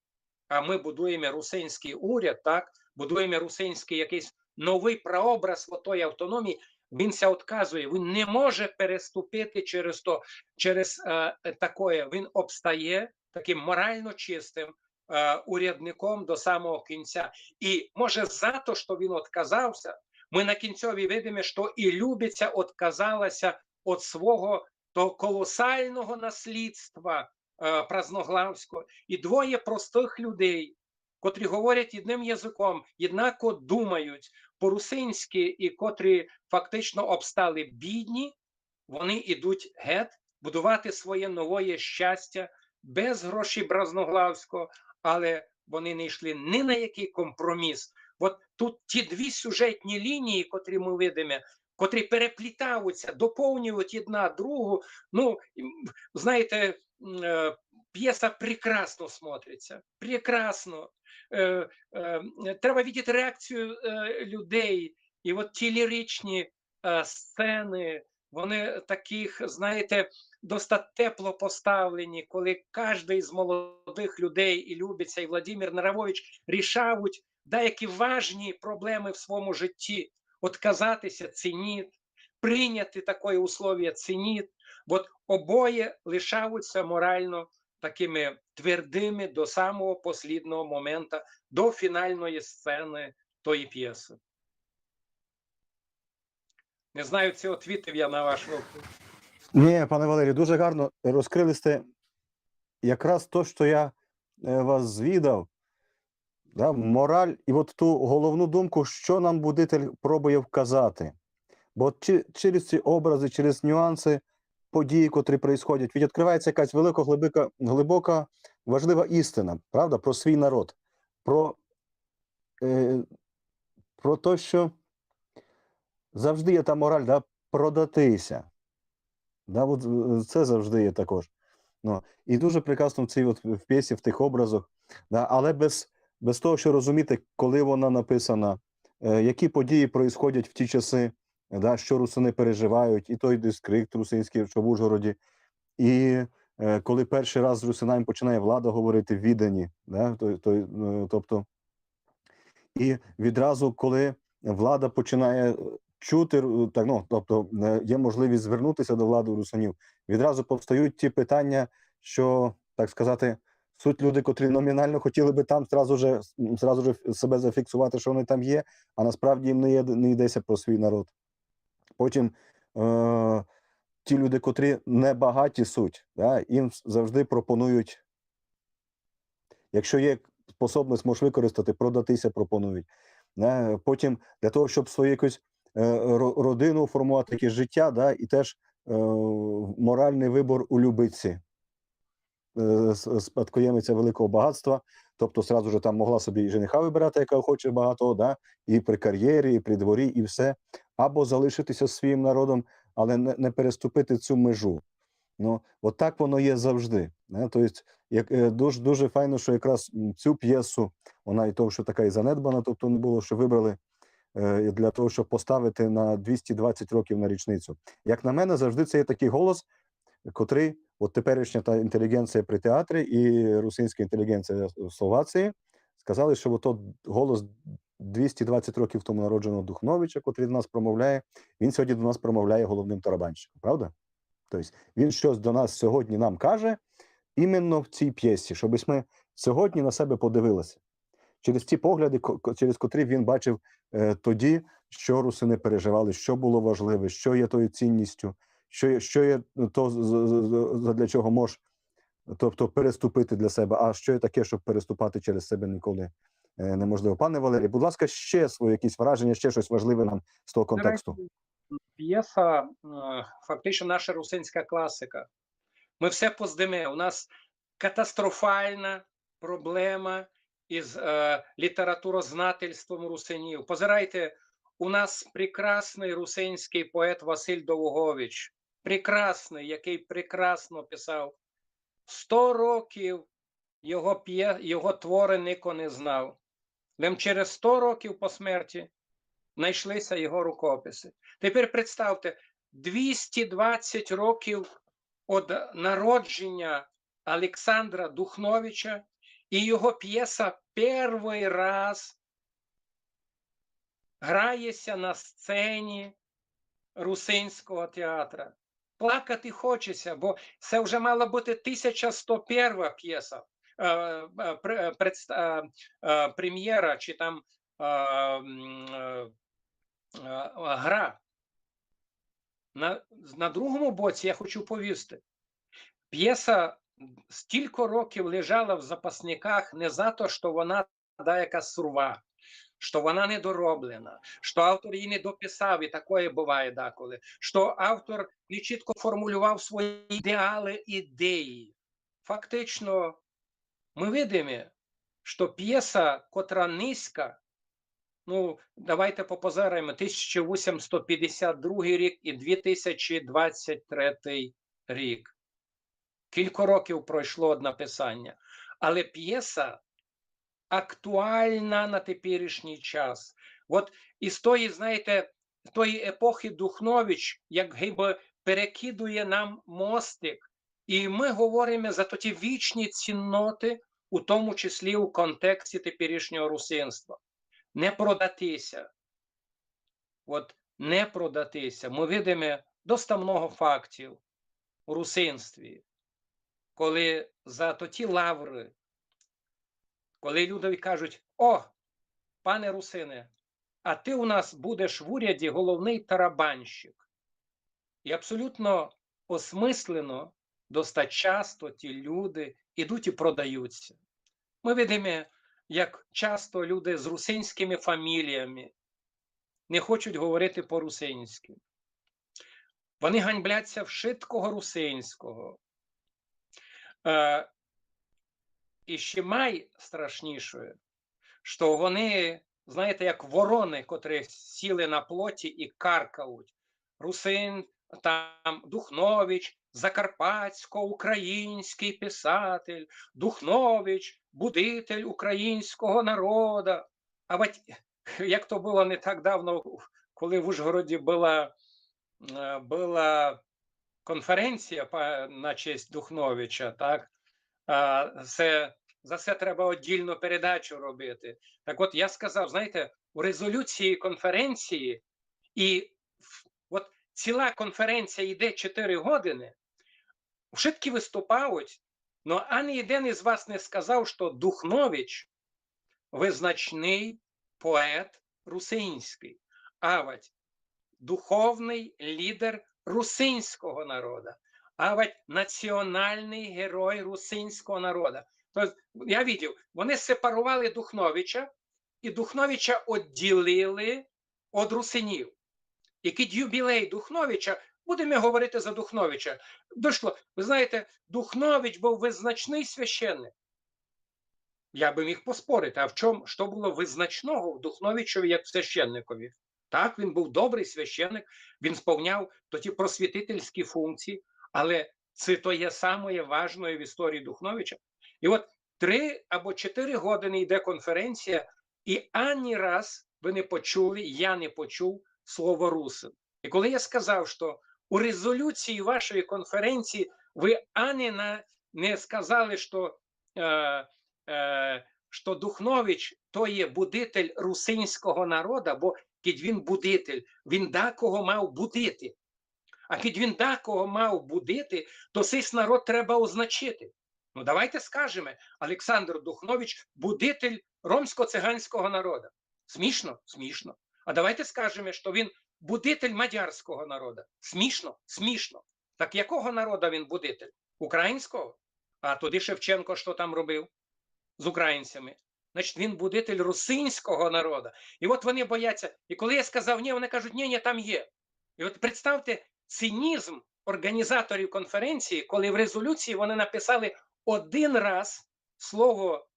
а мы будуєме русинськый уряд, так, будуєме русинськый якыйсь новый прообраз отої автономії», він ся отказує, він не може переступити через то, через, е, такоє. Він обстає такым морално чистым, е, урядником до самого кінця. І може за то, што він отказався, мы на кінцьови видиме, што і Любиця отказалася од свого того колосалного наслідства, е, Празноглавського. І двоє простых людей, котрі говорять єдным языком, єднако думають по-русинськы і котрі фактично обстали бідні, вони йдуть гет будувати своє новоє щастя без гроші Празноглавського, але вони не йшли ні на якый компроміс. От тут ті дві сюжетні лінії, котрі мы видиме, котрі переплітаються, доповнюють одна другу. Ну, м, знаєте, м, е, п'єса прекрасно смотриться. Прекрасно. Е, е, треба видіти реакцію, е, людей. І от ті ліричні, е, сцены, вони такых, знаєте, доста тепло поставлені, коли каждый з молодых людей, і Любиця, і Владимир Нравович, рішавуть даякі важні проблемы в своєму житті. Отказати ся — ци ні, прийняти такоє условіє — ци ні. От обоє лишавуть ся морално такыми твердыми до самого послідного момента, до фінальної сцены тої п'єсы. Не знаю, ци отвітив я на ваш вопрос. Ні, пане Валерію, дуже гарно розкрили сте якраз то, што я, е, вас звідав. Да, мораль, і от ту головну думку, што нам будитель пробує вказати. Бо чи-, через ці образы, через нюансы подій, котрі происходять, ведь відкривається якась велика, глибока, глибока, важлива істина, правда, про свій народ, про, е, про то, што завжди є та мораль, да, продати ся. Да, от, е, це завжди є також. Ну, і дуже прекрасно в цій от, в п'єсі, в тих образах, да, але без, без того, што розуміти, коли вона написана, е, які події происходять в ті часы, да, што русины переживають, і той дискрикт русинськый, што в Ужгороді, і, е, коли першый раз з русинами починає влада говорити в Відені, да, то, то, е, тобто, і відразу, коли влада починає чути, так, ну, тобто, е, є можливість звернутися до влади русинів, відразу повстають ті питання, що, так сказати, суть люди, котрі номінално хотіли би там зразу ж, зразу ж себе зафіксувати, що вони там є, а насправді їм не є, не йдеться про свій народ. Потім е, ті люди, котрі не багаті суть, да, їм завжди пропонують, якщо є способність, можеш використати, продатися пропонують. Да. Потім для того, щоб свою якусь е, ро- родину формувати, якесь життя, да, і теж е, моральний вибор у любиці е, с- спадкоємиця великого багатства, тобто сразу ж там могла собі і жениха вибирати, якого хоче багатого, да, і при кар'єрі, і при дворі, і все. Або залишитися зі своїм народом, але не, не переступити цю межу. Ну, от так воно є завжди. Да? Тобто, як, е, дуже, дуже файно, що якраз м, цю п'єсу, вона і того, що така і занедбана, тобто не було, що вибрали е, для того, щоб поставити на двісті двадцять років на річницю. Як на мене, завжди це є такий голос, котрий, от теперішня та інтелігенція при театрі і русинська інтелігенція в Словації сказали, що ото голос двісті двадцять років тому народженого Духновича, котрий до нас промовляє, він сьогодні до нас промовляє головним тарабанщиком, правда? Тобто він щось до нас сьогодні нам каже, іменно в цій п'єсі, щоб ми сьогодні на себе подивилися. Через ті погляди, ко- ко- через котрі він бачив е, тоді, що русини переживали, що було важливе, що є тою цінністю, що є, що є то, з- з- з- задля чого мож, тобто переступити для себе, а що є таке, щоб переступати через себе ніколи е, неможливо. Пане Валерій, будь ласка, ще свої якісь враження, ще щось важливе нам з того контексту. П'єса е, фактично наша русинська класика. Ми все поздиме. У нас катастрофальна проблема із е, літературознательством русинів. Позирайте, у нас прекрасний русинський поет Василь Довгович, прекрасний, який прекрасно писав. Сто років його, п'є, його твори нико не знав. Лем через сто років по смерті знайшлися його рукописи. Тепер представте, двісті двадцять років від народження Олександра Духновича, і його п'єса перший раз грається на сцені русинського театра. Плакати хочеться, бо це вже мала бути тисяча сто перша п'єса, е, е, пре- е, предста- е, е, прем'єра чи там е, м, е, е, гра. На, на другому боці я хочу повісти. П'єса стільки років лежала в запасниках не за те, що вона даяка сурва, що вона недороблена, що автор її не дописав, і такое буває деколи, що автор не чітко формулював свої ідеали, ідеї. Фактично, ми видиме, що п'єса, котра низька, ну, давайте попозираєме, тисяча вісімсот пятдесят другый рік і дві тисячі двадцять третій рік. Кілько років пройшло від написання. Але п'єса актуальна на теперішній час. От із тої, знаєте, з тої епохи Духнович як гибы перекидує нам мостик, і ми говоримо за ті вічні цінноти, у тому числі у контексті теперішнього русинства. Не продатися. От не продатися. Ми видиме доста много фактів у русинстві, коли за то ті лавры, коли люди кажуть: «О, пане русине, а ти у нас будеш в уряді головний тарабанщик». І абсолютно осмислено, доста часто ті люди йдуть і продаються. Ми видиме, як часто люди з русинськими фаміліями не хочуть говорити по-русинськи. Вони ганьбляться вшыткого русинського. Е, і ще май страшніше, що вони, знаєте, як ворони, котрі сіли на плоті і каркають. Русин, там, Духнович, закарпатсько-український писатель, Духнович, будитель українського народа. А ведь, як то було не так давно, коли в Ужгороді була, е, була конференція па- на честь Духновича, так? А, це, за це треба віддільну передачу робити. Так от я сказав, знаєте, у резолюції конференції, і в- от ціла конференція йде чотири години, вшыткі выступають, Но ані єден із вас не сказав, што Духнович визначный поет русинськый, авадь духовный лідер русинського народа, авадь національный герой русинського народа. Тобто, я видів, вони сепаровали Духновича, і Духновича одділили од русинів. І кідь юбілей Духновича, будеме говорити за Духновича. Дошло, вы знаєте, Духнович быв визначный священник. Я бы міг поспорити, а в чому, што было визначного в Духновичови як в священникови? Так, він быв добрый священник, він сповняв тоті просвітительські функції, але ци то є самоє важноє в історії Духновича. І от три або чотири годины йде конференція, і ані раз вы не почули, я не почув слово русин. І коли я сказав, што у резолюції вашої конференції вы ані на, не сказали, што, е, е, што Духнович то є будитель русинського народа, бо кідь він будитель, він дакого мав будити. А кідь він дакого мав будити, то сись народ треба означити. Ну, давайте скажеме, Олександр Духнович будитель ромско-циганського народа. Смішно? Смішно. А давайте скажеме, што він будитель мадярського народа. Смішно? Смішно. Так якого народа він будитель? Українського? А тоді Шевченко што там робив з українцями? Значить, він будитель русинського народа. І от вони бояться. І коли я сказав ні, вони кажуть: «Ні, ні, там є». І от представте цинізм організаторів конференції, коли в резолюції вони написали один раз слово,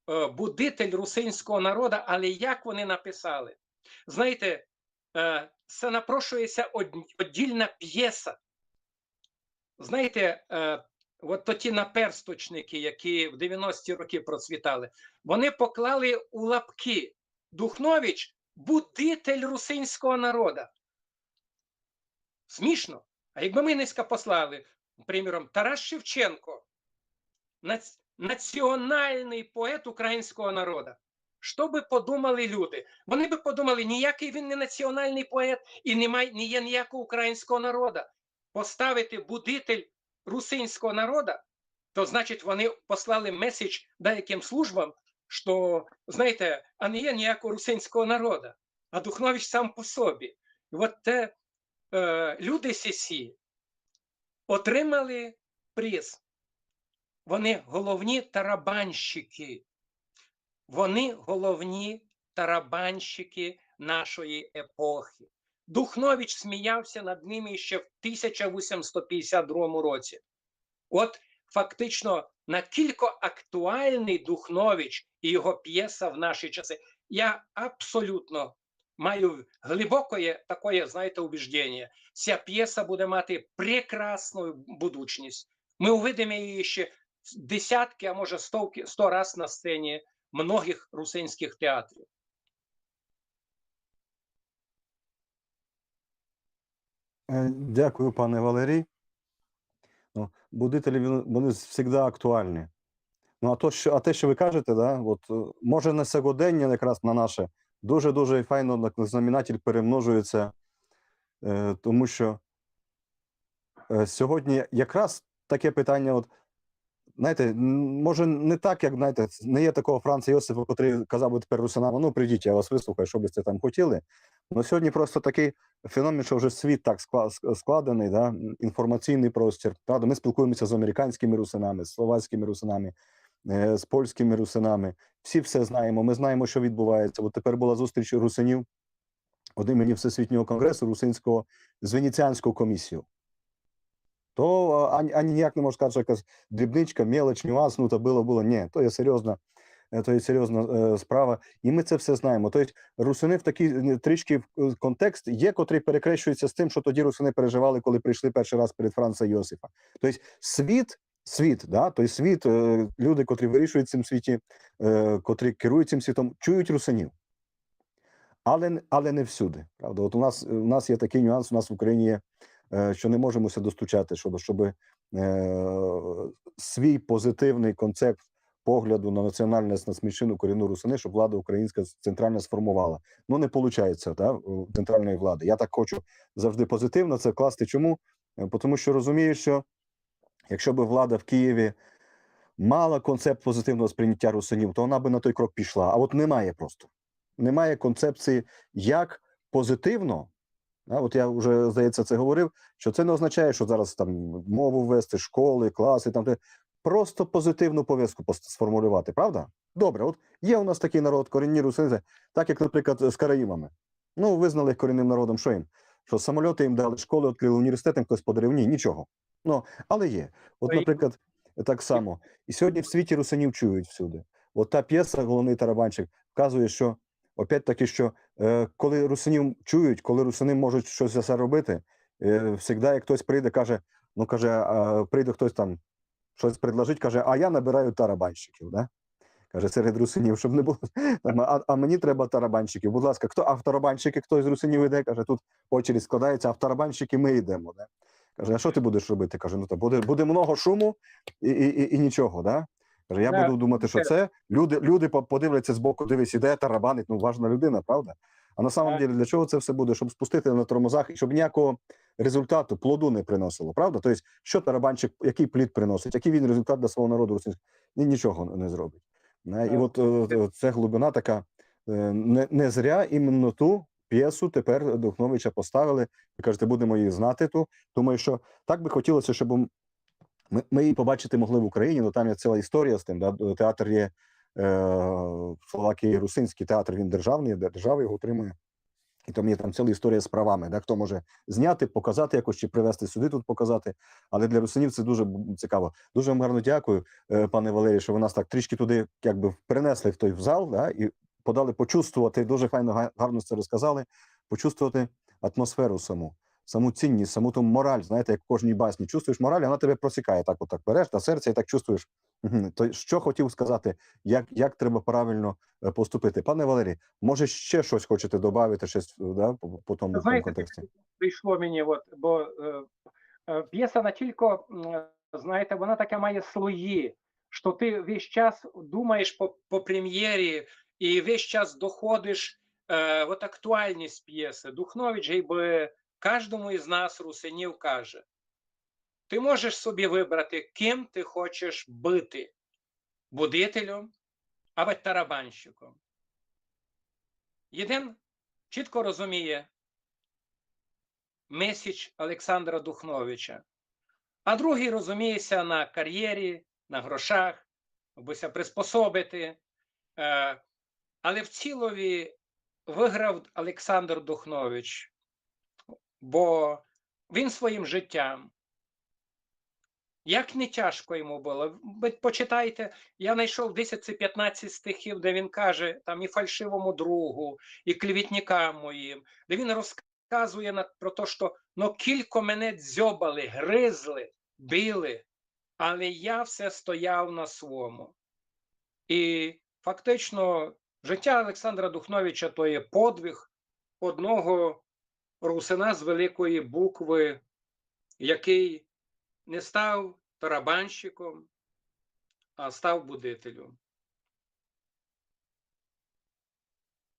е, будитель русинського народа, але як вони написали? Знаєте, е, се напрошує ся од-, оддільна пєса. Знаєте, е, от тоті наперсточники, які в девяності рокы процвітали, вони поклали у лапкы: Духнович — будитель русинського народа. Смішно. А якбы мы нынька послали, приміром, Тарас Шевченко, нац-, національный поет українського народа, што бы подумали люди? Вони бы подумали: ніякый він не національный поет і не май-, не є ніякого українського народа. Поставити будитель русинського народа, то, значить, вони послали меседж деяким службам, што, знаєте, а не є ніякого русинського народа, а Духнович сам по собі. І от те, е, люди сесі отримали приз. Вони головні тарабанщики. Вони головні тарабанщики нашої епохи. Духнович сміявся над ними ще в тисяча вісімсот пятдесят другому році. От фактично, накілько актуальный Духнович і його пєса в наші часы. Я абсолютно маю глибокоє такоє, знаєте, убіжденіє. Ця пєса буде мати прекрасну будучность. Мы увидиме її ще десятки, а може стовки, сто раз на сцені многых русинськых театрів. Е, дякую, пане Валерій. Ну, будителі, він- вони завжди актуальні. Ну, а то, що, а те, що ви кажете, да, от, е, може, на сьогодення якраз на наше, дуже-дуже файно на- знаменатель перемножується, е, тому що е, сьогодні якраз таке питання, от, знаєте, н- може, не так, як, знаєте, не є такого Франца Йосифа, котрий казав би тепер русинам: «Ну, прийдіть, я вас вислухаю, що би сте там хотіли». Но сьогодні просто такий феномен, що вже світ так скла- ск- складений, да, інформаційний простір. Правда, ми спілкуємося з американськими русинами, з словацькими русинами, е, з польськими русинами. Всі все знаємо, ми знаємо, що відбувається. От тепер була зустріч русинів од імені Всесвітнього конгресу русинського з Венеціанською комісією. То а, ані, ані ніяк не можна сказати, що якась дрібничка, мелоч, нюанс, ну, то було, було. Ні, то є серйозна, е, то є серйозна е, справа. І ми це все знаємо. Тобто русини в такий е, трішки в- е, контекст є, котрий перекрещується з тим, що тоді русини переживали, коли прийшли перший раз перед Франца Йосифа. Тобто світ, світ, да, тобто світ, е, люди, котрі вирішують в цьому світі, е, котрі керують цим світом, чують русинів. Але, н- але не всюди. Правда? От у нас, у нас є такий нюанс, у нас в Україні є, е, що не можемо ся достучати, щоб, щоб е, свій позитивний концепт погляду на національність, на меншину корінну русини, щоб влада українська центральна сформувала. Ну, не виходить, да, у центральної влади. Я так хочу завжди позитивно це класти. Чому? Е, Тому що розумію, що Якщо б влада в Києві мала концепт позитивного сприйняття русинів, то вона би на той крок пішла. А от немає просто. Немає концепції, як позитивно. А, от я вже, здається, це говорив, що це не означає, що зараз там мову ввести, школи, класи, там де- просто позитивну повестку пос- сформулювати, правда? Добре, от є у нас такий народ, корінні русини, так як, наприклад, з караїмами. Ну, визнали їх корінним народом, що їм? Що самольоти їм дали, школи відкрили, університети їм хтось подарив? Ні, нічого. Ну, але є. От, наприклад, так само. І сьогодні в світі русинів чують всюди. От та п'єса, «Головний тарабанщик», вказує, що, опять-таки, що е, коли русинів чують, коли русини можуть щось за це робити, е, завжди, як хтось прийде, каже, ну, каже, а, прийде хтось там, щось предложить, каже: «А я набираю тарабанщиків», да? Каже, серед русинів, щоб не було. Там, а, а мені треба тарабанщиків. Будь ласка, хто, а в тарабанщики хтось з русинів іде? Каже, тут очередь складається, а в тарабанщики ми йдемо. Да? Каже: «А що ти будеш робити?» Каже: «Ну, то буде, буде много шуму і, і, і, і нічого. Да?» Каже: «Я буду думати, що це люди, люди по- подивляться з боку, дивись, іде, тарабанить, ну, важна людина, правда?» А на самом деле, для чого це все буде? Щоб спустити на тормозах, і щоб ніякого результату, плоду не приносило, правда? Тобто, що тарабанщик, який плід приносить, який він результат для свого народу русинського? Ні, нічого не зробить. Не? І от е, е, це глибина така. Е, не, не зря іменно ту п'єсу тепер Духновича поставили. Ви кажете, будемо її знати ту. Думаю, що так би хотілося, щоб ми, ми її побачити могли в Україні, але там є ціла історія з тим. Да? Театр є е, Словакії, русинський театр, він державний, держава його отримує. І там є там ціла історія з правами, да? Хто може зняти, показати якось чи привезти сюди, тут показати. Але для русинів це дуже б- цікаво. Дуже вам гарно дякую, е, пане Валерію, що ви нас так трішки туди якби перенесли в той в зал, да? І подали почувствувати, дуже файно, га- гарно це розказали, почувствувати атмосферу саму, саму цінність, саму ту мораль, знаєте, як в кожній басні. Чувствуєш мораль, вона тебе просікає так, отак береш на серце і так чувствуєш. Мгм. То що хотів сказати, як, як треба правильно е, поступити. Пане Валерій, може ще щось хочете додати, щось да, по, по тому в тому Знаєте, контексті? Прийшло мені, от, бо е, е, п'єса настільки, м, знаєте, вона таке має слої, що ти весь час думаєш по, по прем'єрі і весь час доходиш е, от актуальність п'єси. Духнович, гейбы, кожному із нас, русинів, каже: ти можеш собі вибрати, ким ти хочеш бути: будителем або тарабанщиком. Єден чітко розуміє меседж Олександра Духновича, а другий розуміє ся на кар'єрі, на грошах, аби ся приспособити. Е, але в цілові виграв Олександр Духнович, бо він своїм життям, як не тяжко йому було. Ви почитайте, я знайшов десять чи п'ятнадцять стихів, де він каже там і фальшивому другу, і клеветникам моїм, де він розказує на, про те, що ну кілько мене дзьобали, гризли, били, але я все стояв на своєму. І фактично життя Олександра Духновича то є подвиг одного русина з великої букви, який не став тарабанщиком, а став будителем.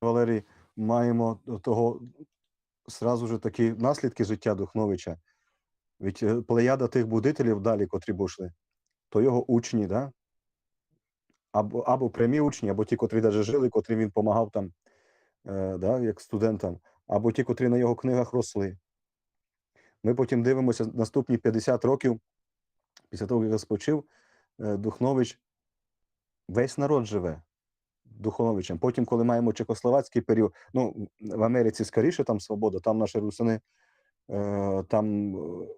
Валерій, маємо того сразу ж такі наслідки життя Духновича. Ведь е, плеяда тих будителів далі, котрі б йшли, то його учні, да? Або, або прямі учні, або ті, котрі навіть жили, котрим він допомагав там, е, да, як студентам, або ті, котрі на його книгах росли. Ми потім дивимося наступні п'ятдесят років, після того, як я спочив, е, Духнович, весь народ живе Духновичем. Потім, коли маємо чехословацький період, ну, в Америці скоріше там свобода, там наші русини, е, там е,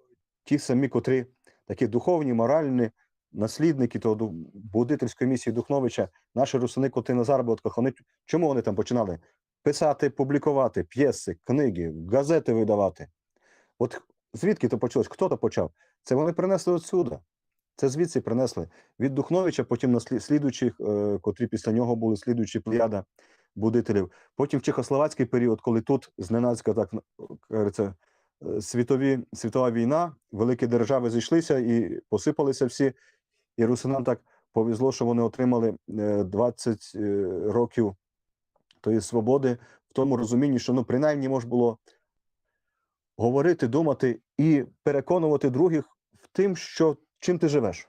ті самі, котрі такі духовні, моральні наслідники того ду- будительської місії Духновича, наші русини, котрі на заробітках, вони чому вони там починали? Писати, публікувати п'єси, книги, газети видавати. От звідки то почалось? Хто то почав? Це вони принесли отсюда. Це звідси принесли. Від Духновича, потім на слі- слідуючих, е, котрі після нього були, слідуючі плеяда будителів. Потім в чехословацький період, коли тут зненацька так як кажеться, е, світові, світова війна, великі держави зійшлися і посипалися всі. І русинам так повезло, що вони отримали е, двадцять е, років тої свободи в тому розумінні, що ну принаймні мож було говорити, думати і переконувати других в тим, що чим ти живеш.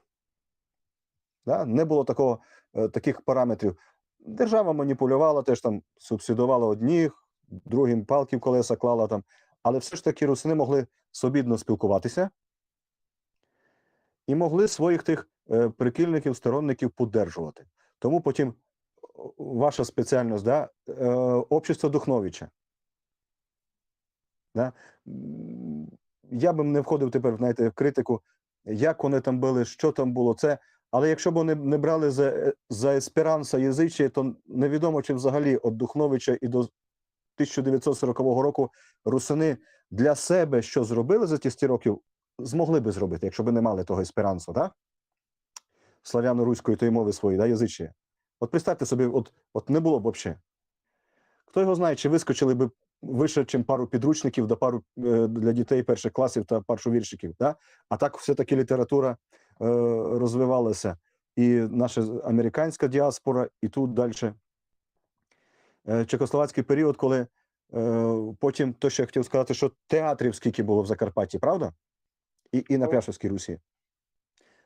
Да? Не було такого, е, таких параметрів. Держава маніпулювала, теж там субсидувала одніх, другим палки в колеса клала там. Але все ж таки русини могли свобідно спілкуватися і могли своїх тих, е, прихильників, сторонників підтримувати. Тому потім, о, ваша спеціальність, да, е, общество Духновича. Да? М, я би не входив тепер, знаєте, в критику, як вони там були, що там було, це. Але якщо б вони не брали за, за есперанса язичі, то невідомо, чи взагалі від Духновича і до тисяча дев'ятсот сорокового року русини для себе що зробили за ті сто років, змогли би зробити, якщо б не мали того есперансо, да? Славяно-руської тої мови своєї, да, язичі. От представте собі, от, от не було б вообще. Хто його знає, чи вискочили би вище, чим пару підручників да пару, е, для дітей перших класів та пару віршиків, да? А так все-таки література, е, розвивалася. І наша американська діаспора, і тут дальше. Е, чехословацький період, коли, е, потім, то, що я хотів сказати, що театрів скільки було в Закарпатті, правда? І, і на Пряшівській Русі.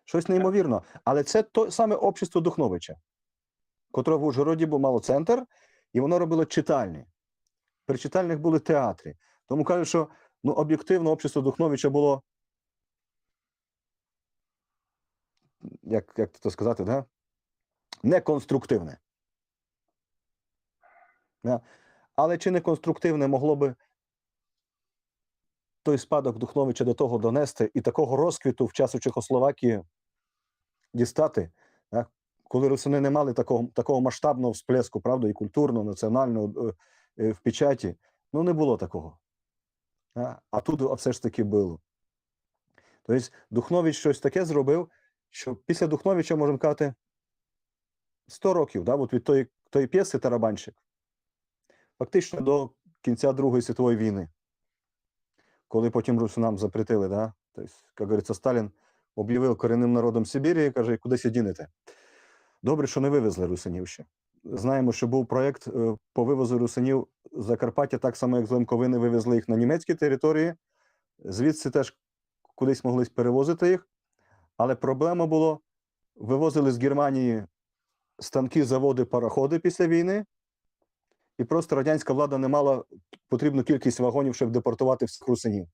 Щось неймовірно. Але це то саме общество Духновича, котре в Ужгороді було, мало центр, і воно робило читальні. При читальних були театрі. Тому кажуть, що, ну, об'єктивно общество Духновича було, як, як то сказати, да? Неконструктивне. Да? Але чи неконструктивне могло би той спадок Духновича до того донести і такого розквіту в часу Чехословакії дістати, да? Коли русини не мали такого, такого масштабного всплеску, правда, і культурного, національного, е, е, в печаті. Ну, не було такого. А, а тут, а, все ж таки було. Тобто Духнович щось таке зробив, що після Духновича, можемо казати, сто років, да, от від тої, тої п'єси «Тарабанщик», фактично до кінця Другої світової війни, коли потім русинам запретили, да? Тобто, як говориться, Сталін об'явив корінним народом Сибірі, каже: «Куди ся дінете?» Добре, що не вивезли русинів ще. Знаємо, що був проєкт, е, по вивозу русинів з Закарпаття, так само, як з Лемковини вивезли їх на німецькі території. Звідси теж кудись могли перевозити їх. Але проблема була, вивозили з Германії станки, заводи, пароходи після війни, і просто радянська влада не мала потрібну кількість вагонів, щоб депортувати всіх русинів.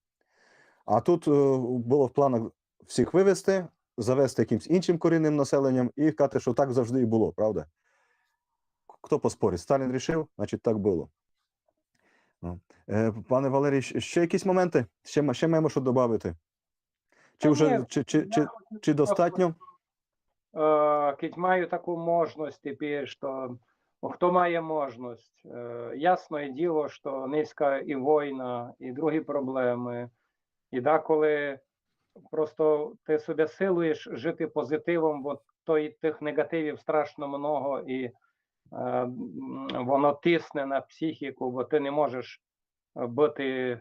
А тут, е, було в планах всіх вивезти, завезти якимсь іншим корінним населенням і казати, що так завжди і було, правда? Хто поспорить? Сталін рішив, значить, так було. Ну. Е, пане Валерій, щ-, ще якісь моменти? Ще ма-, ще маємо що добавити? Чи вже, чи, чи, чи, чи достатньо? Е, кідь маю таку можность тепер, што, ну, хто має можность, е, ясне діло, што нынька і война, і другі проблемы, і деколи просто ти себе силуєш жити позитивом, бо то і тих негативів страшно много, і, е, м, воно тисне на психіку, бо ти не можеш, е, быти,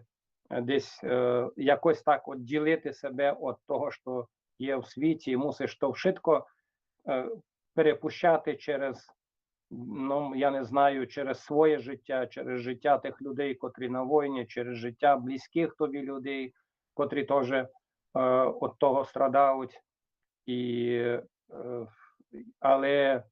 е, десь, е, якось так одділити себе від того, што є в світі, і мусиш то вшытко, е, перепущати через, ну, я не знаю, через своє життя, через життя тих людей, котрі на войні, через життя близьких тобі людей, котрі тоже, е, від того страдають. І, е, але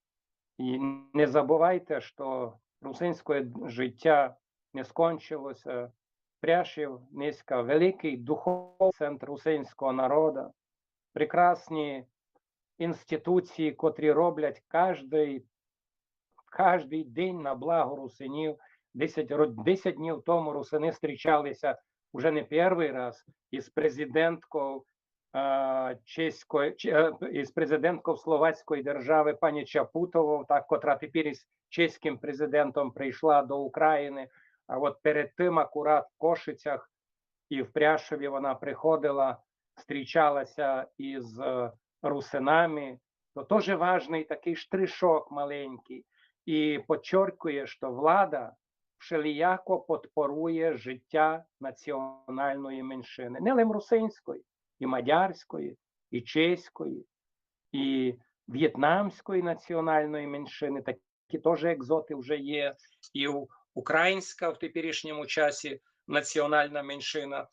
і не забувайте, што русинське життя не скончилося. Пряшів нынька великый духовный центр русинського народа, прекрасні інституції, котрі роблять каждый, каждый день на благо русинів. Десять ро-, десять днів тому русины зустрічалися уже не першый раз із президенткою, е, чеської, ч-, е, із президенткою словацької держави пані Чапутовою, так, котра тепер із чеським президентом прийшла до України. А от перед тим акурат в Кошицях і в Пряшові вона приходила, зустрічалася із, е, русинами. То тоже важный такый штришок маленькый. І подчеркує, што влада вшеліяко подпорує життя національної меншины. Не лише русинської, і мадярської, і чеської, і в'єтнамської національної меншины. Такі тоже екзоты вже є. І у-, українська в теперішньому часі національна меншина.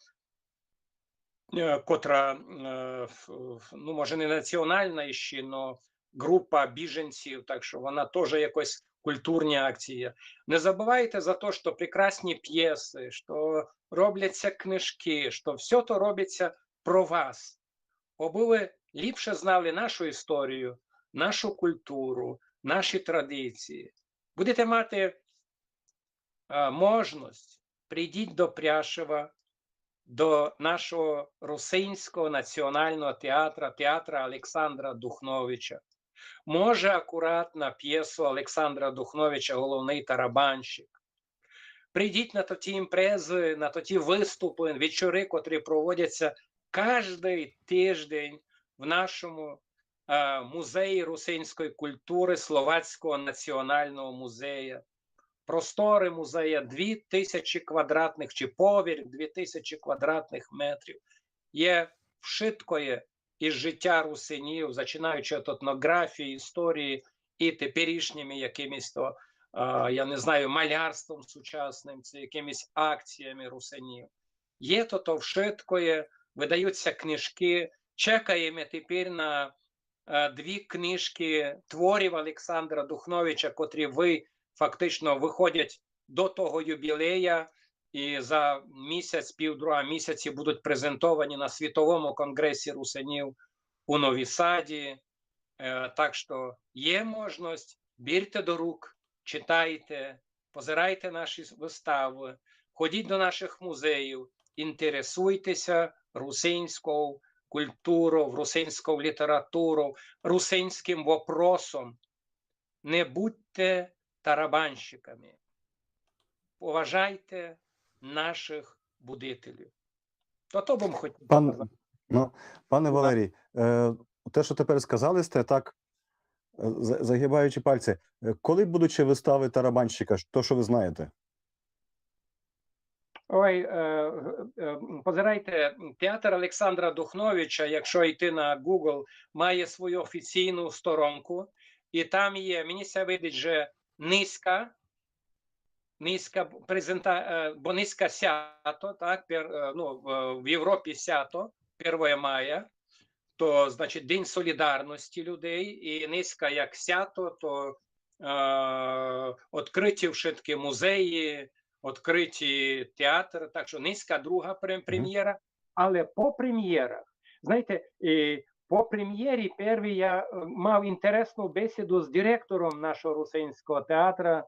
е, котра, е, ф-, ф-, ну, може, не національна іщи, но група біженців, так што вона тоже якась культурна акція. Не забывайте за то, што прекрасні пєсы, што робляться книжкы, што всьо то робиться про вас, обы вы ліпше знали нашу історію, нашу культуру, наші традиції. Будете мати, е, можность, прийдіть до Пряшева, до нашого Русинського національного театра, театра Олександра Духновича. Може, акурат на пєсу Олександра Духновича «Головный тарабанщик». Прийдіть на тоті імпрезы, на тоті выступы, вечоры, котрі проводяться каждый тиждень в нашому, е, музеї русинської культуры Словацького національного музея. Просторы музея дві тисячі квадратных, чи поверх дві тисячі квадратных метрів. Є вшыткоє із життя русинів, зачинаючи від етнографії, історії і теперішніми якимись то, е, я не знаю, малярством сучасним, ци якимись акціями русинів. Є то, то вшыткоє, выдаються книжкы. Чекаєме тепер на, е, дві книжкы творів Олександра Духновича, котрі вы-, фактично выходять до того юбілея і за місяць, півдруга місяці будуть презентовані на Світовому конґресі русинів у Нові Саді. Е, так што є можность, берте до рук, читайте, позирайте наші выставы, ходіть до нашых музеїв, інтересуйте ся русинськов культуров, русинськов літературов, русинськым вопросом. Не будьте тарабанщиками. Поважайте нашых будителів. То, то бым хотів Пан-, сказати. Ну, пане Валерій, е, те, што тепер сказали сте, так, е, за-, загибаючи пальці, е, коли будуть ще выставы тарабанщика, то, што вы знаєте? Ой, е, е, позирайте, театр Олександра Духновича, якщо йти на Google, має свою офіційну сторонку, і там є, мені ся видить, же низка, низка презента-, е, бо низка сято, так, пер-, е, ну, в, в Європі сято, первого мая, то, значить, День солідарности людей, і низка як сято, то, е, відкриті вшыткі музеї, відкриті театры, так што низка друга пре-, Мгм. премєра, але по премєрах, знаєте, і по премєрі первій я, е, мав інтересну бесіду з директором нашого русинського театра,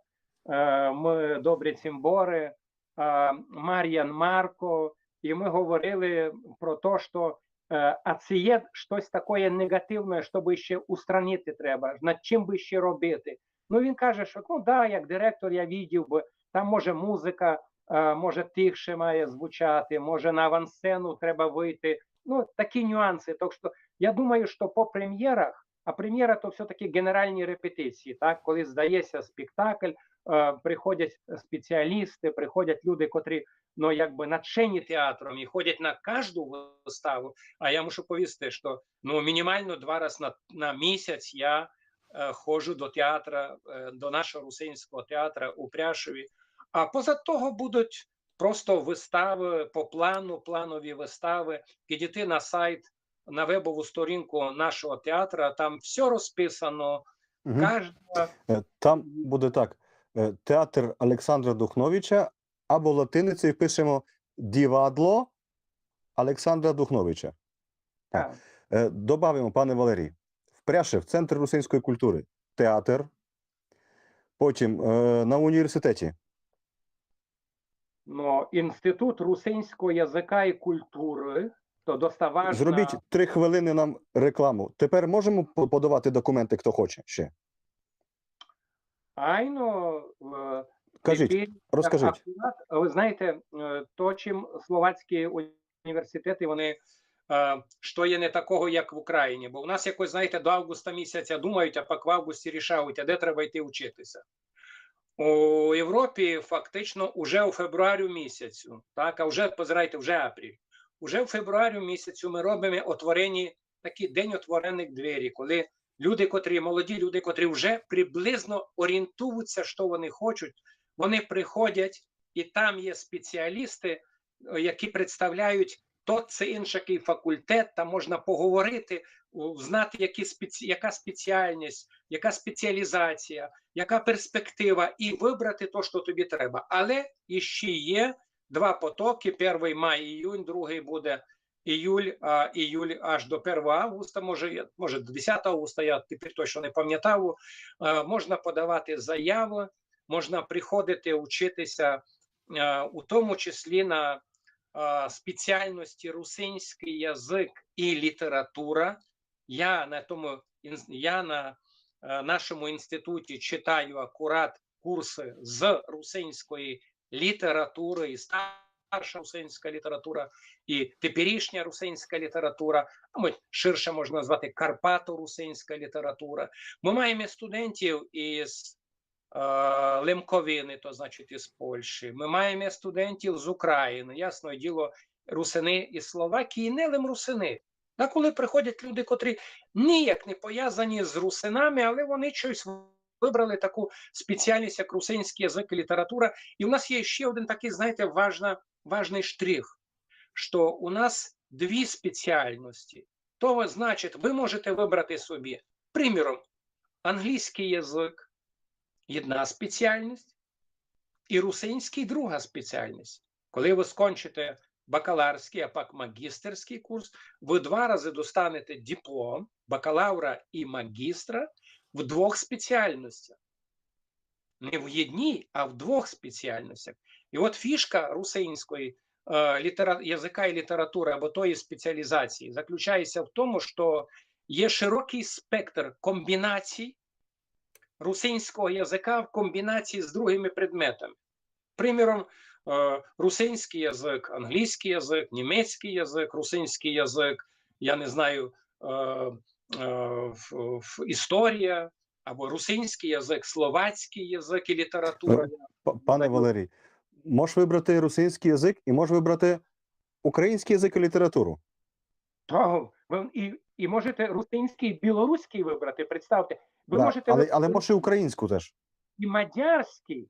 е, мы добрі цімборы, е, Маріан Марко, і мы говорили про то, што, е, а ци є штось такоє неґативноє, што бы ще устранити треба, над чим бы ще робити. Ну, він каже, што, ну, да, як директор я видів бы, там, може, музика, е, може, тихше має звучати, може, на авансцену треба выйти. Ну, такі нюансы. Так што я думаю, што по премєрах, а премєра то всьо-таки ґенералні репетиції, так, коли здає ся спектакль, е, приходять спеціалісты, приходять люди, котрі, ну, якбы начені театром і ходять на кажду выставу. А я мушу повісти, што, ну, мінімално два раз на, на місяць я, е, ходжу до театра, е, до нашого русинського театра у Пряшеві. А поза того будуть просто выставы по плану, планові выставы. Підійти на сайт, на вебову сторінку нашого театра, там всьо розписано. Мгм. Кажда Е, там буде так. Е, театр Олександра Духновича, або латиницею пишемо «Дівадло Олександра Духновича». Так. Так. Е, добавимо, пане Валерій, в Пряшев, Центр русинської культури, театр, потім, е, на університеті. Но, Інститут русинського языка і культуры, то доста важна. Зробіть три хвилини нам рекламу. Тепер можемо по-, подавати документи, хто хоче ще? Айно, е, Кажіть, тепер розкажіть. Акурат, вы знаєте, е, то, чим словацькі університеты, вони, е, што є не такого, як в Україні. Бо у нас якось, знаєте, до августа місяця думають, а пак в августі рішають, а де треба йти учити ся. У Європі фактично уже у февруарю місяцю, так, а вже, позирайте, вже апріль. Уже у февруарю місяцю мы робиме отворені, такий день отвореных дверей, коли люди, котрі, молоді люди, котрі вже приблизно орієнтують ся, што вони хочуть, вони приходять, і там є спеціалісты, е, які представляють тот ци иншакый факультет, там можна поговорити, у-, знати, які спеці-, яка спеціальность, яка спеціалізація, яка перспектива, і выбрати то, што тобі треба. Але іщи є два потокы: первый май, іюнь, другый буде іюль, а, іюль аж до первого августа, може, я, може, до десятого августа, я тепер точно не памятаю. Е, можна подавати заявы, можна приходити учити ся, е, у тому числі на, е, спеціальности русинськый язык і література. Я на тому ін-, я на, е, нашому інституті читаю акурат курсы з русинської літературы, і старша русинська література, і теперішня русинська література, а мы ширше можна назвати карпаторусинська література. Мы маєме студентів із, е, Лемковины, то значить із Польщі. Мы маєме студентів з Украины, ясне діло, русины із Словакії, не лем русины. Деколи приходять люди, котрі ніяк не повязані з русинами, але вони щось выбрали таку спеціальность, як русинськый язык і література. І у нас є ще один такый, знаєте, важна, важный штрих, што у нас дві спеціальности. То значить, вы можете выбрати собі, приміром, англійськый язык — єдна спеціальность, і русинськый — друга спеціальность. Коли вы скончите бакалаврськый, а пак магістерськый курс, вы два разы достанете диплом бакалавра і магістра в двох спеціальностях. Не в єдній, а в двох спеціальностях. І от фішка русинської, е, літера-, языка і літературы або тої спеціалізації заключає ся в тому, што є широкый спектр комбінацій русинського языка в комбінації з другыми предметами. Приміром, е, русинськый язык, англійськый язык, німецькый язык, русинськый язык, я не знаю, е, е, в, в, історія, або русинськый язык, словацькый язык і література. Е, па-, пане Валерій, можеш выбрати русинськый язык і можеш выбрати українськый язык і літературу. Того, вы і, і можете русинськый, білоруськый выбрати, представте. Вы Да, можете але, выбрати але може і українську теж. І мадярськый,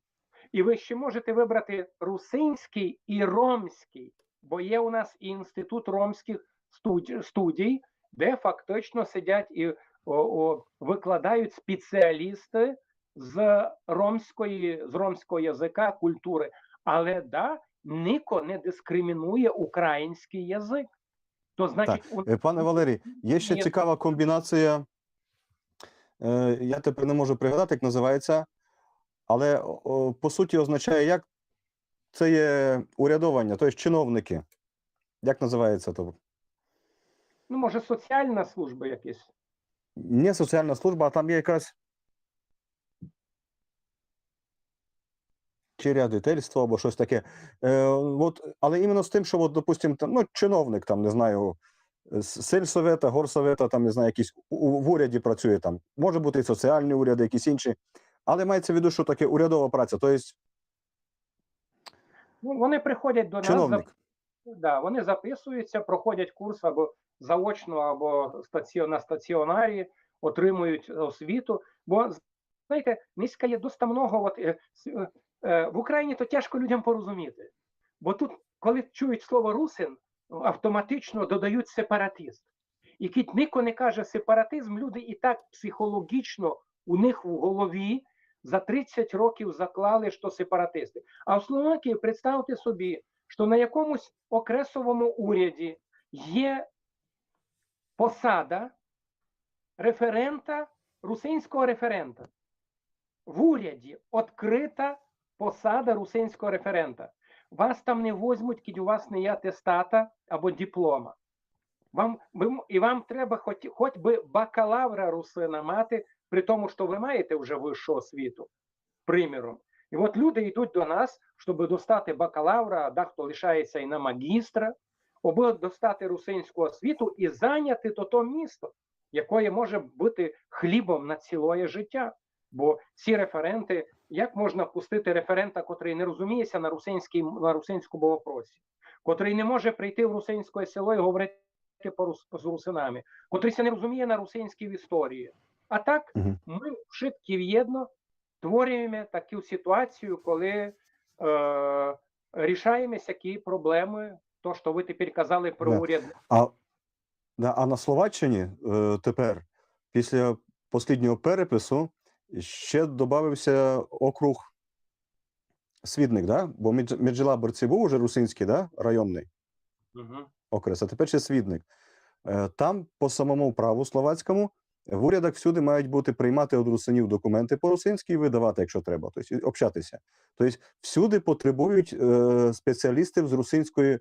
і вы ще можете выбрати русинськый і ромськый, бо є у нас і інститут ромськых студ-, студій, де фактично сидять і, о, о, выкладають спеціалісты з ромської, з ромського языка, культуры. Але да, нико не дискримінує українськый язык. То значить, Так. у Е, пане Валерій, є ще Ні. цікава комбінація. Е, я тепер не можу пригадати, як називається, але, о, по суті означає, як це є урядованя, то є чиновники. Як називається то? Ну, може, соціальна служба якась? Не соціальна служба, а там є якась чи рядительство, або щось таке. Е, от, але іменно з тим, що, от, допустим, там, ну, чиновник, там, не знаю, з сельсовета, горсовета, там, не знаю, якийсь у, у, в уряді працює, там, може бути і соціальні уряди, якісь інші. Але мається в виду, що таке урядова праця, то є Ну, вони приходять до нас, чиновник. зап-, да, вони записуються, проходять курс або заочно, або стаціо-, на стаціонарі, отримують освіту. Бо, знаєте, нынька є доста много, от, е, с-, е, е, в Україні то тяжко людям порозуміти. Бо тут, коли чують слово русин, автоматично додають сепаратист. І кідь нико не каже сепаратизм, люди і так психологічно у них в голові за тридцять років заклали, што сепаратисты. А в Словакії, представте собі, што на якомусь окресовому уряді є посада референта, русинського референта. В уряді відкрита посада русинського референта. Вас там не возьмуть, кідь у вас не є атестата або диплома. Вам, ви м-, і вам треба хоть, хоть бы бакалавра русина мати, при тому, што вы маєте вже высшу освіту, приміром. І от люди йдуть до нас, щоб достати бакалавра, а дехто лишається і на магістра, аби достати русинську освіту і зайняти то, то місто, якоє може бути хлібом на цілоє життя. Бо ці референты, як можна пустити референта, котрый не розуміє ся на русинській, на русинському вопросі, котрый не може прийти в русинське село і говорити по рус-, з русинами, котрый ся не розуміє на русинській історії? А так, Мгм. мы вшыткі вєдно твориме таку ситуацію, коли, е, рішаєме сякі проблемы то, што вы тепер казали про Да. уряд. А, да, а на Словаччині е, тепер, після посліднього перепису, ще добавився округ Свідник, да? Бо Медж- Меджелаборці був уже русинський, да? Районний Мгм. окрес, а тепер ще Свідник. Е, Там, по самому праву словацькому, в урядах всюди мають бути приймати від русинів документи по-русинськи і видавати, якщо треба, тобто і общатися. Тобто всюди потребують е, спеціалістів з русинської,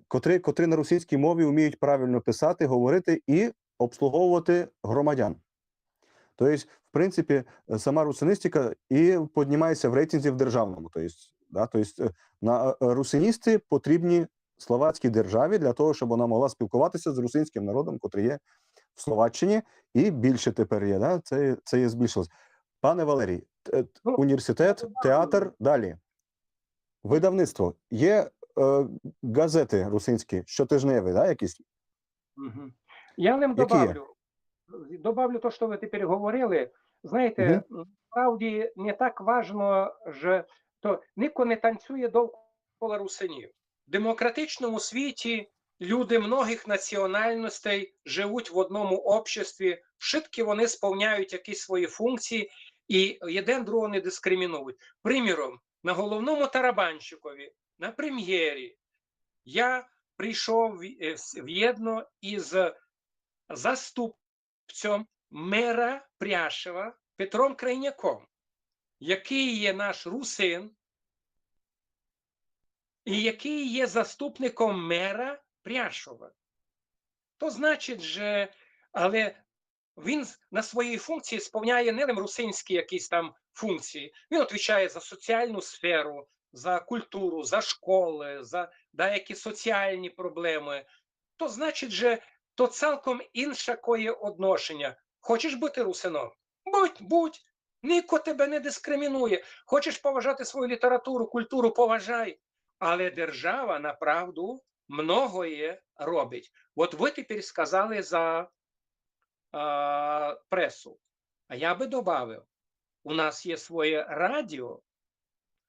котрі, котрі на русинській мові вміють правильно писати, говорити і обслуговувати громадян. Тобто, в принципі, сама русиністика і піднімається в рейтинзі в державному. Тобто, да, тобто, е, на, е, русиністи потрібні словацькій державі для того, щоб вона могла спілкуватися з русинським народом, котрий є в Словаччині, і більше тепер є. Да? Це, це є збільшилось. Пане Валерій, т- е, Ну, університет, я думаю, театр, далі. Видавництво. Є е, газети русинські, щотижневі, да, якісь? Мгм. Я лим Які є? добавлю, добавлю то, што вы тепер говорили. Знаєте, Мгм. насправді не так важно, же то нико не танцює довкола русинів. В демократичному світі люди многих національностей живуть в одному обществі, вшыткі вони сповняють якісь свої функції і єден другого не дискримінують. Приміром, на головному тарабанщикові, на прем'єрі, я прийшов в- е, в- вєдно із заступцем мера Пряшева Петром Крайняком, який є наш русин і який є заступником мера Пряшова. То значить, же, але він з- на своїй функції сповняє не лише русинські якісь там функції. Він відповідає за соціальну сферу, за культуру, за школи, за деякі соціальні проблеми. То значить, же то цілком інше коє одношення. Хочеш бути русином? Будь, будь. Нико тебе не дискримінує. Хочеш поважати свою літературу, культуру, поважай. Але держава направду многоє робить. От вы тепер сказали за а, пресу. А я би добавив, у нас є своє радіо,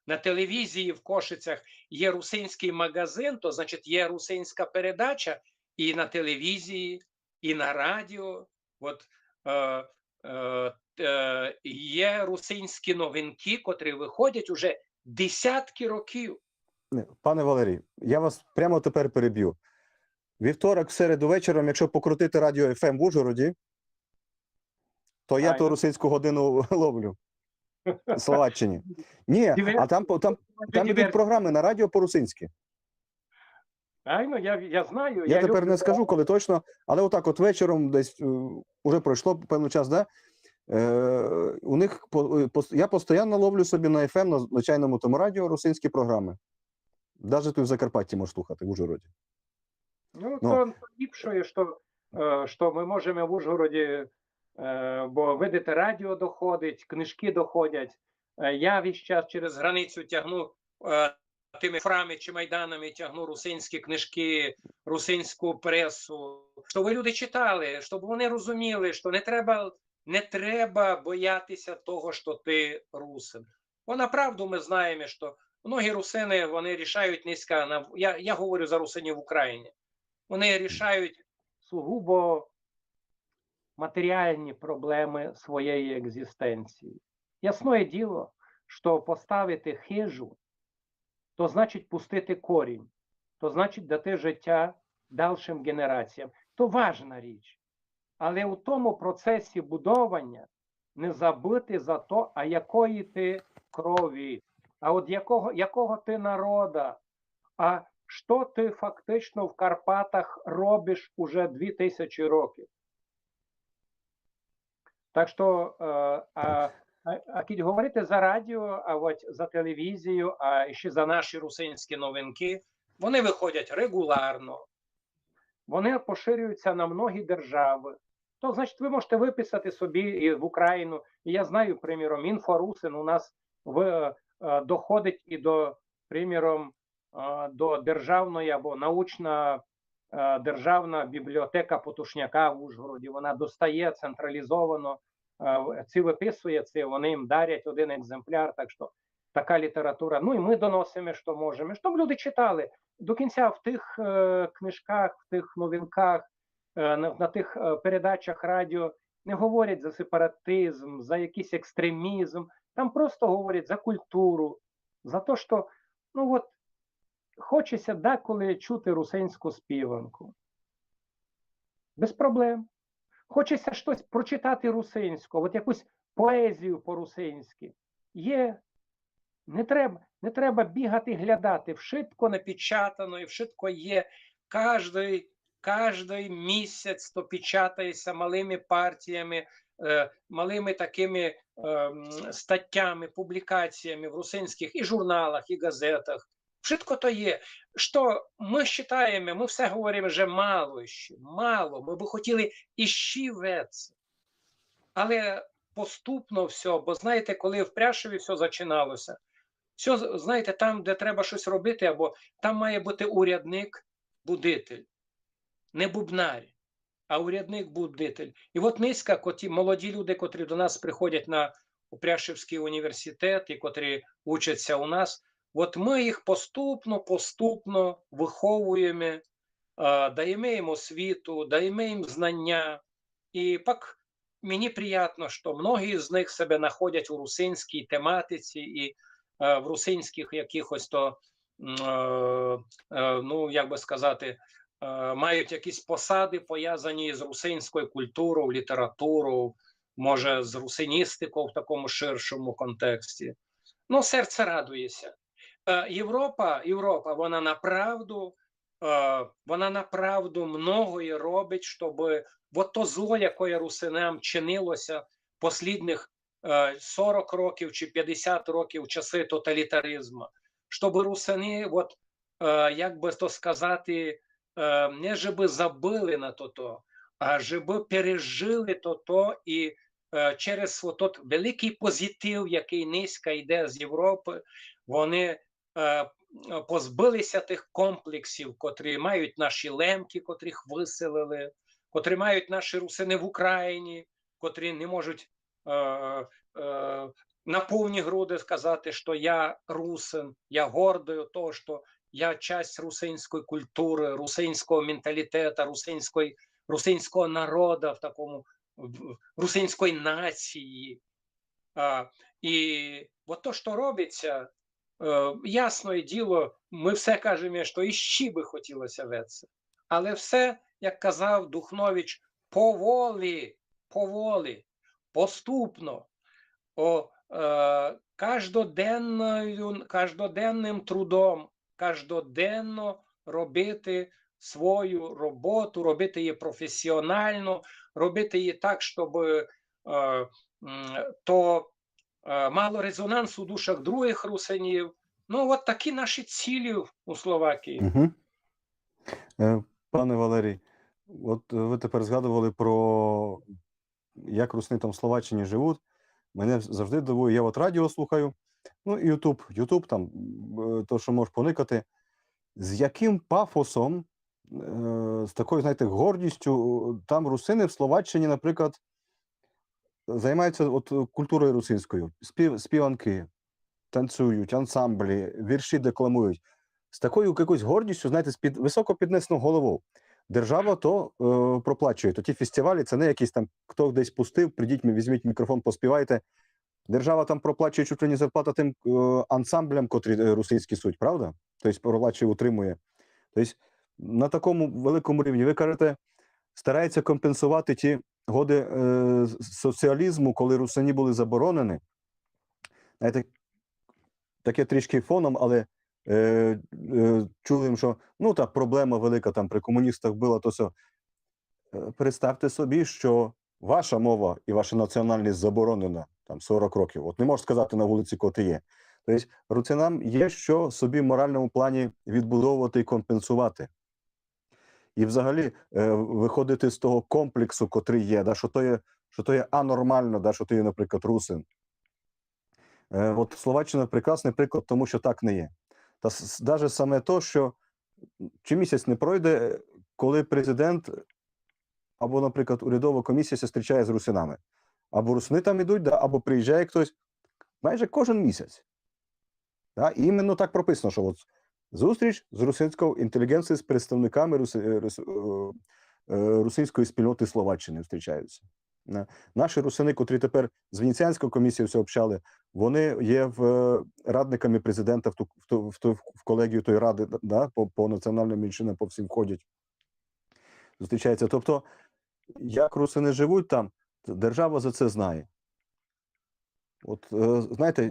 на телевізії в Кошицях є русинський магазин, то значить є русинська передача і на телевізії, і на радіо. От е, е, е, є русинські новинки, котрі виходять уже десятки років. Ні, пане Валерій, я вас прямо тепер переб'ю. Вівторок, в середу вечором, якщо покрутити радіо Ф М в Ужгороді, то я ту Правильно. Русинську годину ловлю в Словаччині. Ні, Дивер- а там, по- там, там ідуть Дивер- програми на радіо по-русинськи. Айно, я, я знаю. Я тепер не скажу, коли точно, але отак от вечором десь е, уже пройшло певний час, да? Е, у них по- е, пос- я постійно ловлю собі на Ф М на звичайному тому радіо русинські програми. Навіть тут в Закарпатті можеш слухати, в Ужгороді. Ну, Ну. То, то ліпше, што, е, што мы можеме в Ужгороді, е, бо, видите, радіо доходить, книжки доходять. Е, я весь час через границю тягну е, тими фрами чи майданами тягну русинські книжки, русинську пресу, щоб люди читали, щоб вони розуміли, що не треба, не треба боятися того, що ти русин. Бо направду ми знаємо, що многі русини, вони рішають низько, на, я, я говорю за русинів в Україні, вони рішають сугубо матеріальні проблеми своєї екзистенції. Ясне діло, що поставити хижу, то значить пустити корінь, то значить дати життя дальшим генераціям. То важна річ. Але у тому процесі будування не забути за то, а якої ти крові, а от якого, якого ти народа, а що ти фактично в Карпатах робиш уже дві тисячі років. Так що, е, а, а, а кідь говорити за радіо, а от за телевізію, а ще за наші русинські новинки, вони виходять регулярно, вони поширюються на многі держави. То, значить, ви можете виписати собі і в Україну. І я знаю, приміром, Інфорусин у нас в, е, доходить і до, приміром, е, до державної або научна е, державна бібліотека Потушняка в Ужгороді. Вона достає централізовано, е, ці виписує ці, вони їм дарять один екземпляр. Так що така література. Ну і ми доносимо, що можемо, щоб люди читали. До кінця в тих е, книжках, в тих новинках, е, на, на тих е, передачах радіо не говорять за сепаратизм, за якийсь екстремізм. Там просто говорять за культуру, за те, що ну от, хочеться деколи чути русинську співанку. Без проблем. Хочеться щось прочитати русинською, от якусь поезію по-русинськи. Є. Не треба, не треба бігати, глядати. Вшытко напечатано і вшытко є. Каждый, каждый місяць то печатається малыми партіями, е, малыми такыми е, м, статями, публікаціями в русинських і журналах, і газетах. Вшытко то є. Што мы считаєме, мы все говориме, же мало іщи, мало. Мы бы хотіли іщи веце. Але поступно все, бо знаєте, коли в Пряшеві все зачиналося, все, знаєте, там, де треба щось робити, або там має бути урядник, будитель, не бубнарь, а урядник, будитель. І от нынька, коті молоді люди, котрі до нас приходять на Пряшевський університет і котрі учаться у нас, от мы їх поступно, поступно выховуєме, е, даєме їм освіту, даєме їм знання. І пак мені приятно, што многі з них себе находять у русинській тематиці і е, в русинських якихось то, м, е, е, ну, як бы сказати, е, мають якісь посады, повязані з русинською культурою, літературою, може, з русиністикою в такому ширшому контексті. Ну, серце радує ся. Е, Європа, Європа, вона направду, е, вона направду многоє робить, щоб вот то зло, якоє русинам чинилося послідних е, сорок років чи пятдесят років в часы тоталітаризму, щоб русины, от, е, як бы то сказати, е, не жебы забыли на тото, а жебы пережили тото і е, через тот великый позитив, якый нынька йде з Європы, вони е, позбыли ся тых комплексів, котрі мають наші лемкы, котрых выселили, котрі мають наші русины в Україні, котрі не можуть е, е, на повні груди сказати, што я русин, я гордый від того, што я часть русинської культуры, русинського менталітета, русинської, русинського народа в такому, в, русинської нації. А, і от то, што робиться, е, ясне діло, мы все кажеме, што іщи бы хотілося веце. Але все, як казав Духнович, поволі, поволі, поступно, о, е, каждоденною, каждоденним трудом, каждоденно робити свою роботу, робити її професіонално, робити її так, щоб е, м, то е, мало резонанс у душах других русинів. Ну, от такі наші цілі у Словакії. Угу. Е, пане Валерій, от ви тепер згадували про як русини там в Словаччині живуть. Мене завжди дивує, я от радіо слухаю, ну, і Ютуб, Ютуб там, е, то, що можеш поникати, з яким пафосом, е, з такою, знаєте, гордістю, е, там русини в Словаччині, наприклад, займаються от культурою русинською, спів, співанки, танцюють, ансамблі, вірші декламують. З такою якоюсь гордістю, знаєте, з під високо піднесеною головою. Держава то е, проплачує. То ті фестивалі, це не якісь там, хто десь пустив, прийдіть, візьміть мікрофон, поспівайте. Держава там проплачує чуть ли не зарплата тим е, ансамблям, котрі е, русинські суть, правда? Тобто проплачує, утримує. Тобто на такому великому рівні, ви кажете, старається компенсувати ті годы е, соціалізму, коли русині були заборонені. Знаєте, таке трішки фоном, але е, е, чули, що ну, та проблема велика там при комуністах була, то все. Е, Представте собі, що ваша мова і ваша національність заборонена там сорок років. От не можеш сказати на вулиці, коли ти є. Тобто русинам є що собі в моральному плані відбудовувати і компенсувати. І взагалі е, виходити з того комплексу, котрий є, да, що то є, що то є анормально, да, що ти є, наприклад, русин. Е, От Словаччина прекрасний приклад тому, що так не є. Та навіть саме то, що чи місяць не пройде, коли президент або, наприклад, урядова комісія зустрічає з русинами. Або русини там ідуть, да, або приїжджає хтось майже кожен місяць. Да? І іменно так прописано, що от зустріч з русинською інтелігенцією, з представниками руси-, е, рус-, е, е, русинської спільноти Словаччини зустрічаються. На-, наші русини, котрі тепер з Венеціанською комісією все общали, вони є в, е, радниками президента в ту, в ту, в ту, в колегію тої ради, да, по, по національним меншинам по всім входять. Зустрічаються. Тобто, як русини живуть там, держава за це знає. От, е, знаєте,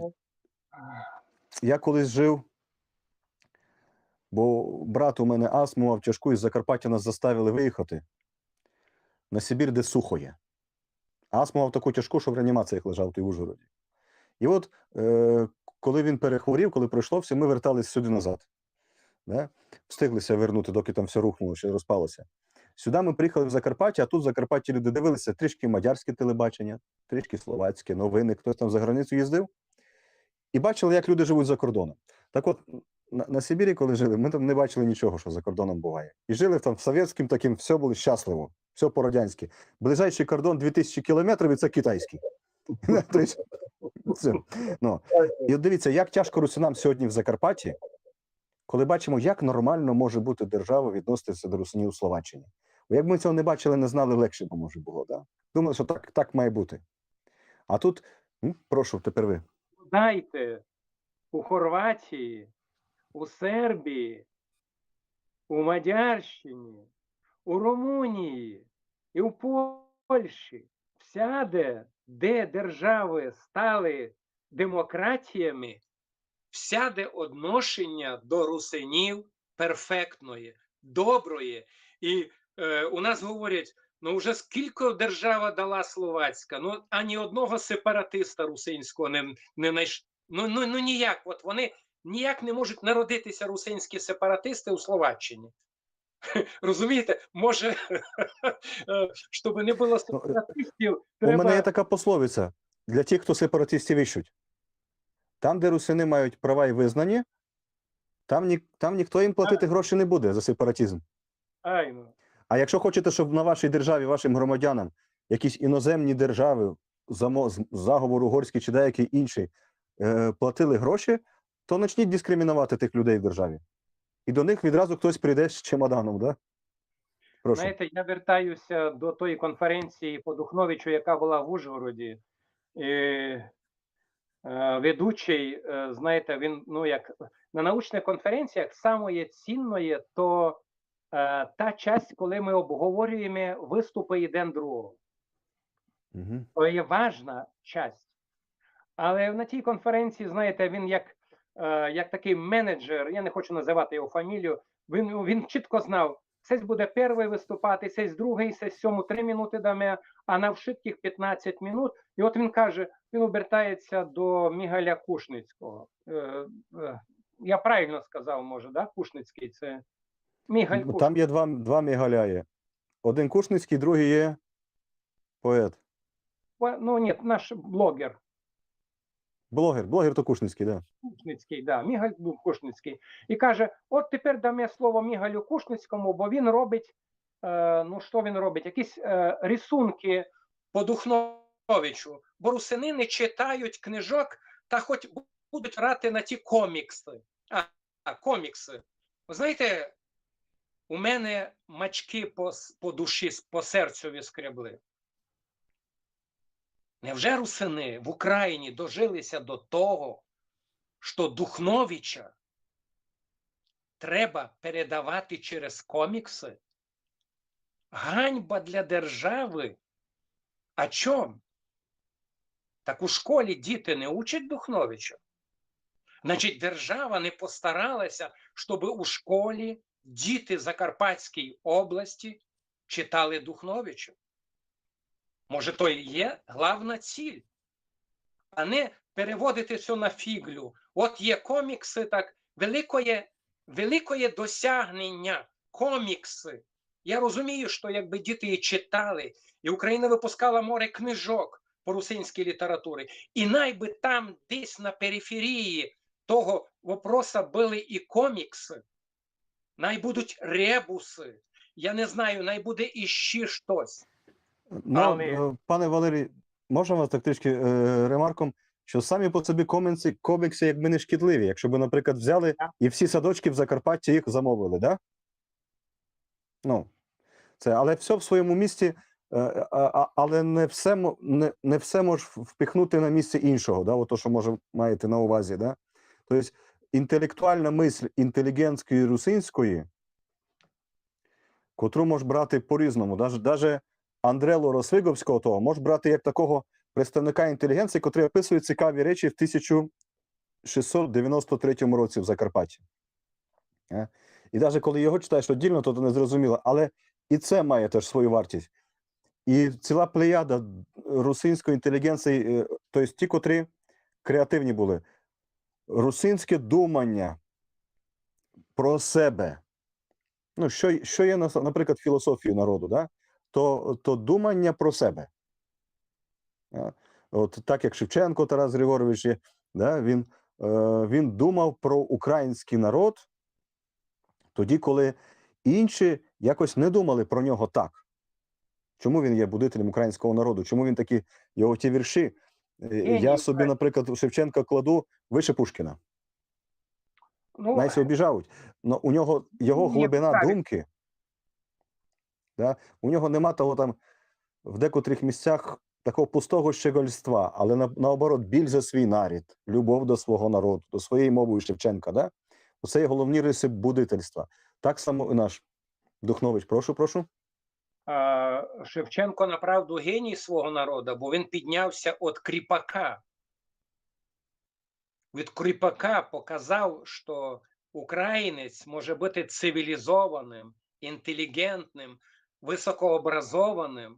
я колись жив, бо брат у мене астму мав тяжку, із Закарпаття нас заставили виїхати на Сибір, де сухо є. Астму мав таку тяжку, що в реанімаціях лежав той в Ужгороді. І от, е, коли він перехворів, коли пройшло все, ми вертались сюди назад. Да? Встигли ся вернути, доки там все рухнуло, ще розпалося. Сюди ми приїхали в Закарпаття, а тут в Закарпатті люди дивилися трішки мадярське телебачення, трішки словацьке, новини, хтось там за границю їздив. І бачили, як люди живуть за кордоном. Так от, на, на Сибірі, коли жили, ми там не бачили нічого, що за кордоном буває. І жили там в совєтському таким, все було щасливо, все по-радянськи. Ближайший кордон дві тисячі кілометрів, і це китайський. То есть, все. Ну, і от дивіться, як тяжко русинам сьогодні в Закарпатті, коли бачимо, як нормально може бути держава відноситися до русинів у Словаччині. Бо якби ми цього не бачили, не знали, легше б, може, було. Да? Думаю, що так, так має бути. А тут, м, прошу, тепер ви. Знаєте, у Хорватії, у Сербії, у Мадярщині, у Румунії і у Польщі, всяде, де державы стали демократіями, всяде одношеня до русинів перфектноє, доброє. І е, у нас говорять: ну, вже скілько держава дала словацька, ну, ані одного сепаратиста русинського не, не найш... Ну, ну, ну, ніяк. От вони ніяк не можуть народитися русинські сепаратисти у Словаччині. Розумієте, може, е, щоб не було Ну, сепаратистів, У мене є треба. Така пословиця для тих, хто сепаратистів іщуть. Там, де русини мають права і визнані, там, ні, там ніхто їм платити гроші не буде за сепаратизм. Айно. А якщо хочете, щоб на вашій державі, вашим громадянам якісь іноземні держави, замо- з- заговор угорський чи деякий інший, е, платили гроші, то почніть дискримінувати тих людей в державі. І до них відразу хтось прийде з чемоданом, да? Прошу. Знаєте, я вертаюся до тої конференції по Духновичу, яка була в Ужгороді. І, е, ведучий, е, знаєте, він, ну, як на научних конференціях самоє цінноє, то е, та часть, коли ми обговорюємо виступи один другого. Угу. То є важна часть. Але на тій конференції, знаєте, він як, е, як такий менеджер, я не хочу називати його фамілію, він, він чітко знав, сесь буде перший виступати, сесь другий, сесь сьому три минуты даме, а на вшыткых пятнадцять минут. І от він каже, він обертається до Мігаля Кушницького. Е, е, я правильно сказав, може, да? Кушницький, це Мігаль Ну, там є два, два Мігаля є. Один Кушницький, другий є поет. Кушницький. Ну, ні, наш блогер. Блогер, блогер то Кушницький, да. Кушницький, да, Мігаль Кушницький. І каже: от тепер даме слово Мігалю Кушницькому, бо він робить, е, ну, що він робить? Якісь е, рисунки по Духновичу, бо русини не читають книжок, та хоч будуть грати на ті комікси. А, а комікси. Ви знаєте, у мене мачки по, с- по душі, с- по серцю скребли. Невже русини в Україні дожилися до того, що Духновича треба передавати через комікси? Ганьба для держави. А чом? Так у школі діти не учать Духновича. Значить, держава не постаралася, щоб у школі діти Закарпатської області читали Духновича. Може, то і є главна ціль, а не переводити все на фіґлю. От є комікси, так, великоє, великоє досягнення, комікси. Я розумію, що якби діти і читали, і Україна випускала море книжок по русинській літературі, і най би там десь на периферії того вопроса були і комікси, най будуть ребуси, я не знаю, най буде іще щось. Ну, Але- е, пане Валерій, можна вас так трішки е, ремарком? що самі по собі коміксы, коміксы якби не шкідливі, якщо б, наприклад, взяли і всі садочки в Закарпатті їх замовили, да? Ну, це, але все в своєму місці, е, а, а, але не все, мо- не, не все можеш впихнути на місце іншого, да? Ото, що може маєте на увазі, да? Тобто інтелектуальна мисль інтелігентської русинської, котру можеш брати по-різному. Даже, даже Андрелу Росвиговського того можеш брати як такого представника інтелігенції, котрий описує цікаві речі в тисяча шістсот дев'яносто третьому році в Закарпатті. Е? І навіть коли його читаєш віддільно, то, то не зрозуміло. Але і це має теж свою вартість. І ціла плеяда русинської інтелігенції, е, тобто ті, котрі креативні були. Русинське думання про себе. Ну, що, що є, нас- наприклад, філософією народу, да? то, то думання про себе. Е, От так як Шевченко Тарас Григорович, є, да? він, е, він думав про український народ тоді, коли інші якось не думали про нього так. Чому він є будителем українського народу? Чому він такі його ті вірші? Е, Я собі, наприклад, у Шевченка кладу вище Пушкіна. Ну, Най ся обіжають. Но у нього його Ні, глибина правильно. думки, да? У нього нема того там в декотрих місцях такого пустого щеголства, але на, наоборот, біль за свій нарід, любов до свого народу, до своєї мови Шевченка. Да? Оце є головні риси будительства. Так само і наш Духнович, прошу, прошу. А, Шевченко направду геній свого народу, бо він піднявся від кріпака. Від кріпака показав, що українець може бути цивілізованим, інтелігентним, високообразованим,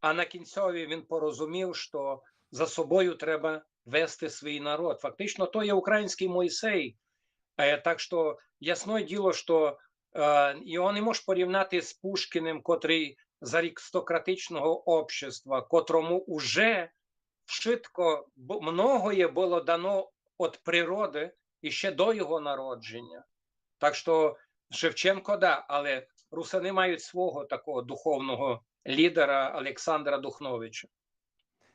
а на кінцьові він порозумів, що за собою треба вести свій народ. Фактично, то є український Мойсей. Е, Так що, ясне діло, що е, його не можеш порівняти з Пушкіним, котрий з аристократичного общества, котрому уже вшытко, б- многоє було дано від природи і ще до його народження. Так що Шевченко, да, але русини мають свого такого духовного лідера Олександра Духновича.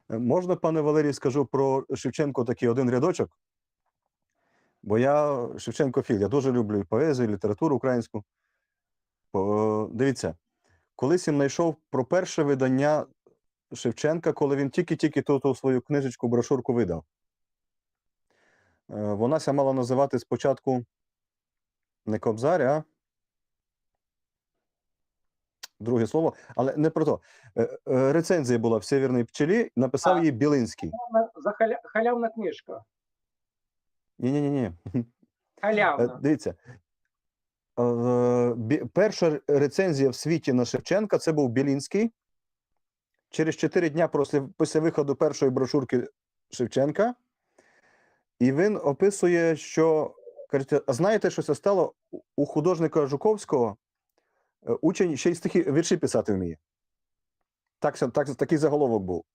Е, Можна, пане Валерій, скажу про Шевченко такий один рядочок? Бо я Шевченкофіл, я дуже люблю і поезію, і літературу українську. По- Дивіться, колись я знайшов про перше видання Шевченка, коли він тільки-тільки ту, ту свою книжечку, брошурку видав. Е, Вона ся мала називати спочатку не Кобзар, а друге слово, але не про то. Е, е, Рецензія була в Северній пчелі, написав А. її Білинський. За халя... халявна книжка. Ні, ні, ні, ні. Халявна. Дивіться. Е, бі- Перша рецензія в світі на Шевченка — це був Білинський. Через чотири дня після, після виходу першої брошурки Шевченка. І він описує, що, кажете, а знаєте, що це стало? У художника Жуковського е, учень ще й стихи, вірші писати вміє. Так, ся- так, такий заголовок був.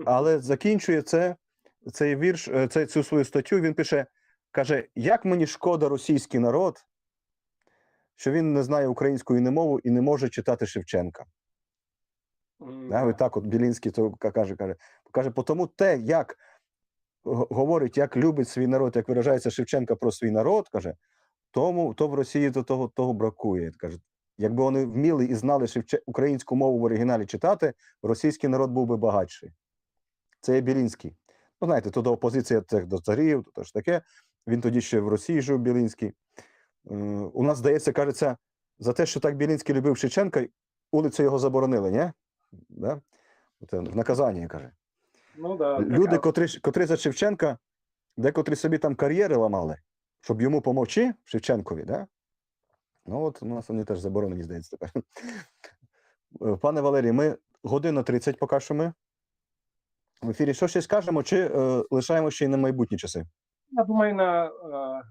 Але закінчує це, цей вірш, е, цей, цю свою статтю, він пише, каже: як мені шкода російський народ, що він не знає української мову і не може читати Шевченка. М, Да, і так от Білинський то ка- каже, каже, каже, тому те, як г- говорить, як любить свій народ, як виражається Шевченка про свій народ, каже, тому то в Росії то того, того бракує. Каже, якби вони вміли і знали Шевче... українську мову в оригіналі читати, російський народ був би багатший. Це є Білинський. Ну, знаєте, то до опозиції цих до царів, то ж таке. Він тоді ще в Росії жив, Білинський. Е, У нас, здається, кажеться, за те, що так Білинський любив Шевченка, улицю його заборонили, ні? Да? От, е, в наказанні, каже. Ну да, Люди, така- котрі, котрі за Шевченка, декотрі собі там кар'єри ламали, щоб йому помочи, Шевченкові, да? Ну от у нас вони теж заборонені, здається, тепер. Е, Пане Валерій, ми година тридцять поки що ми в ефірі. Що ще скажемо, чи е, лишаємо ще й на майбутні часи? Я думаю, на, е, е,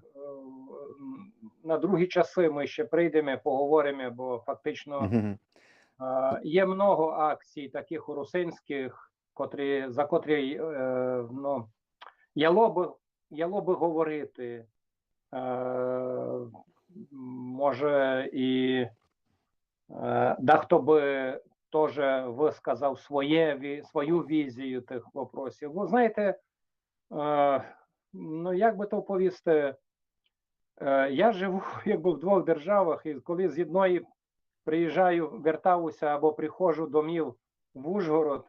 на другі часи ми ще прийдемо, поговоримо, бо фактично Мгм. е, є много акцій таких русинських, котрі, за котрі е, ну, яло би, яло би говорити. Е, може, і е, дехто би теж висказав своє, ві- свою візію тих вопросів. Бо знаєте, Е, ну, як бы то повісти, е, я живу якбы в двох державах, і коли з одної приїжджаю, вертавуся або приходжу домів в Ужгород,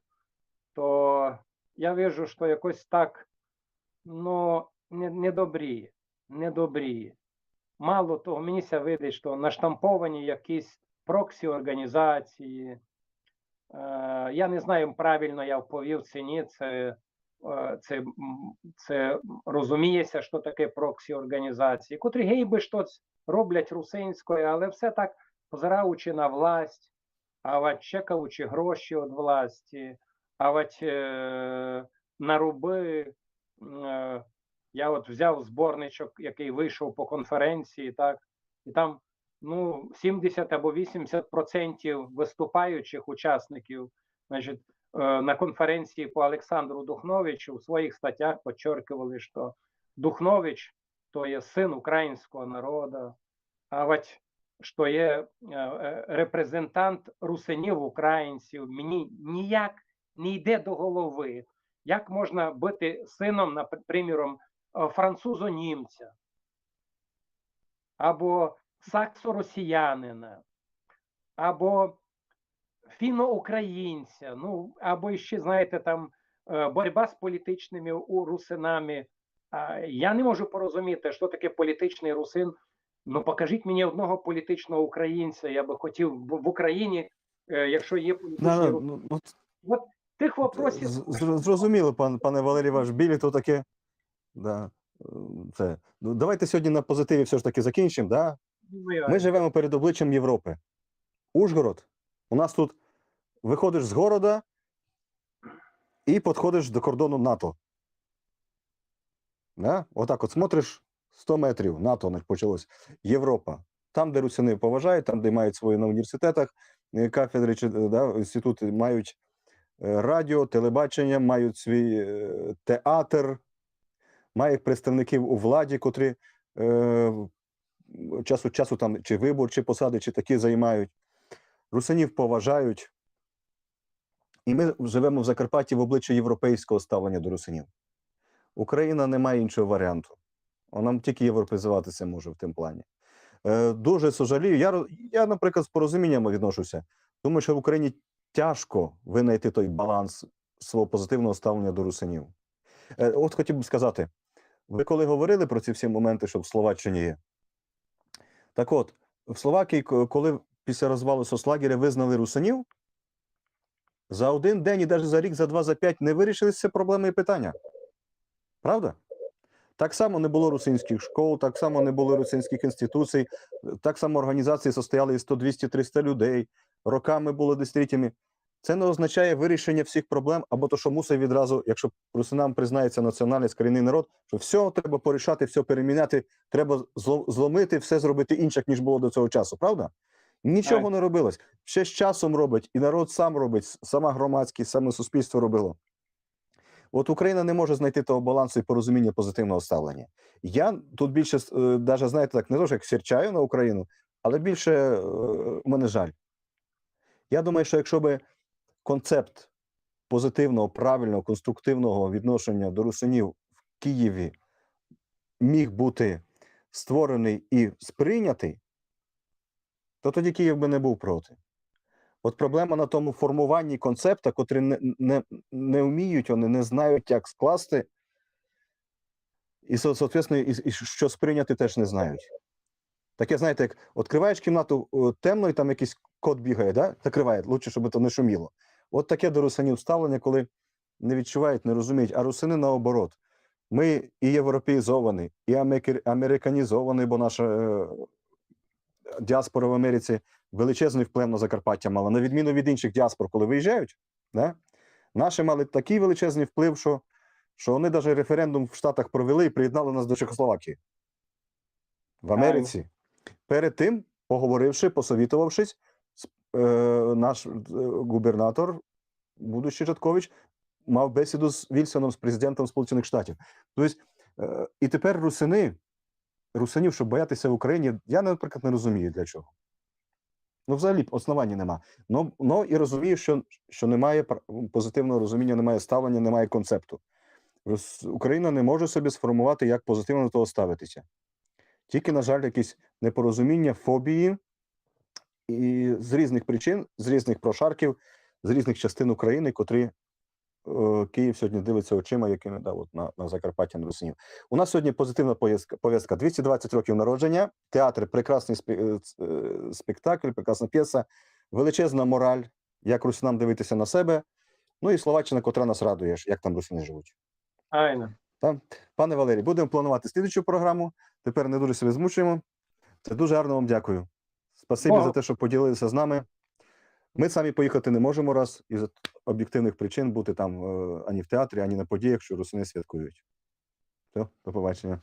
то я вижу, што якось так, ну, не, не добрі, не добрі. Мало того, мені ся видить, што наштамповані якісь проксі-орґанізації. Е, я не знаю, правильно я вповів ци ні, це, е, це, м, це розуміє ся, што таке проксі-орґанізації, котрі гейбы штось роблять русинськоє, але все так, позираючи на власть, авадь чекаючи гроші од власті, авадь, е, на рубы. М, е, я от взяв зборничок, якый вышов по конференції, так, і там, ну, сімдесят або вісімдесят процентів выступаючых учасників, значить, е, на конференції по Олександру Духновичу в своїх статях подчеркували, што Духнович то є син українського народа, авадь што є, е, е, репрезентант русинів, українців, мені ніяк не йде до головы, як можна быти сыном, наприміром, е, французо-німця, або саксо-росіянина, або фіно-українця, ну, або іщи, знаєте, там, е, боротьба з політичными у-, русинами. А я не можу порозуміти, што таке політичный русин. Ну, покажіть мені одного політичного українця, я бы хотів в, в Україні, е, якщо є політичный Да, русин. ну, ну, От тых вопросів. з- зр- зрозуміло, пан, пане Валерій, ваш біль, то таке. Да. Е, Це. Ну, давайте сьогодні на позитиві все ж таки закінчимо. Да? Ну, я- Ми живемо перед обличчям Європи. Ужгород. У нас тут выходиш з города і підходиш до кордону НАТО. Да? Отак от смотриш, сто метрів, НАТО не почалось. Європа. Там, де русини поважають, там, де мають свої на університетах, е, кафедри чи, е, да, інститути, мають, е, радіо, телебачення, мають свій, е, театр, мають представників у владі, котрі, е, час від часу там чи виборчі посади, чи такі займають. Русинів поважають. І ми живемо в Закарпатті в обличчі європейського ставлення до русинів. Україна не має іншого варіанту. Вона тільки європейзуватися може в тім плані. Е, дуже сожалію. Я, ро- я, наприклад, з порозумінням відношуся. Думаю, що в Україні тяжко винайти той баланс свого позитивного ставлення до русинів. Е, от хотів би сказати, ви коли говорили про ці всі моменти, що в Словаччині є. Так от, в Словакії, ко- коли після розвалу соцлагеря визнали русинів, за один день і навіть за рік, за два, за п'ять не вирішили всі проблеми і питання. Правда? Так само не було русинських школ, так само не було русинських інституцій, так само організації состояли із сто, двісті, триста людей, роками було десятиліттями. Це не означає вирішення всіх проблем, або то, що мусить відразу, якщо русинам признається національність, корінний народ, що все треба порішати, все переміняти, треба зло- зломити, все зробити інше, ніж було до цього часу, правда? Нічого Так. Не робилось. Ще з часом робить, і народ сам робить, с- сама громадськість, саме суспільство робило. От Україна не може знайти того балансу і порозуміння позитивного ставлення. Я тут більше, е, даже, знаєте, так, не то, що як серчаю на Україну, але більше е, у мене жаль. Я думаю, що якщо би концепт позитивного, правильного, конструктивного відношення до русинів в Києві міг бути створений і сприйнятий, то тоді Київ би не був проти. От проблема на тому формуванні концепта, котрі не, не, не вміють, вони не знають, як скласти, і, со- соответственно, і, і що сприйняти, теж не знають. Таке, знаєте, як відкриваєш кімнату е, темно, і там якийсь кот бігає, да? Закриває, лучше, щоб то не шуміло. От таке до русинів ставлення, коли не відчувають, не розуміють, а русини наоборот. Ми і європеїзовані, і американізовані, бо наша е, діаспора в Америці величезний вплив на Закарпаття мала, на відміну від інших діаспор, коли виїжджають. Да? Наші мали такий величезний вплив, що, що вони навіть референдум в Штатах провели і приєднали нас до Чехословакії. В Америці. Перед тим, поговоривши, посовітувавшись, е, наш е, губернатор, будущий Чаткович, мав бесіду з Вільсоном, з президентом Сполучених Штатів. Тобто, е, і тепер русини, русинів, щоб боятися в Україні, я, наприклад, не розумію, для чого. Ну, взагалі, основання нема. Ну, ну і розумію, що, що немає пр- позитивного розуміння, немає ставлення, немає концепту. Рус- Україна не може собі сформувати, як позитивно до того ставитися. Тільки, на жаль, якісь непорозуміння, фобії і з різних причин, з різних прошарків, з різних частин України, котрі е, Київ сьогодні дивиться очима, якими да, от на, на Закарпаття, на русинів. У нас сьогодні позитивна повістка, повістка. двісті двадцять років народження, театр, прекрасний спе- е, ц- е, спектакль, прекрасна п'єса, величезна мораль, як русинам дивитися на себе. Ну і Словаччина, котра нас радує, як там русини живуть. Айно. Та? Пане Валерій, будемо планувати слідуючу програму. Тепер не дуже себе змучуємо. Це дуже гарно вам дякую. Спасибі Ага. за те, що поділилися з нами. Ми самі поїхати не можемо раз із об'єктивних причин бути там е, ані в театрі, ані на подіях, що русини святкують. Все, до побачення.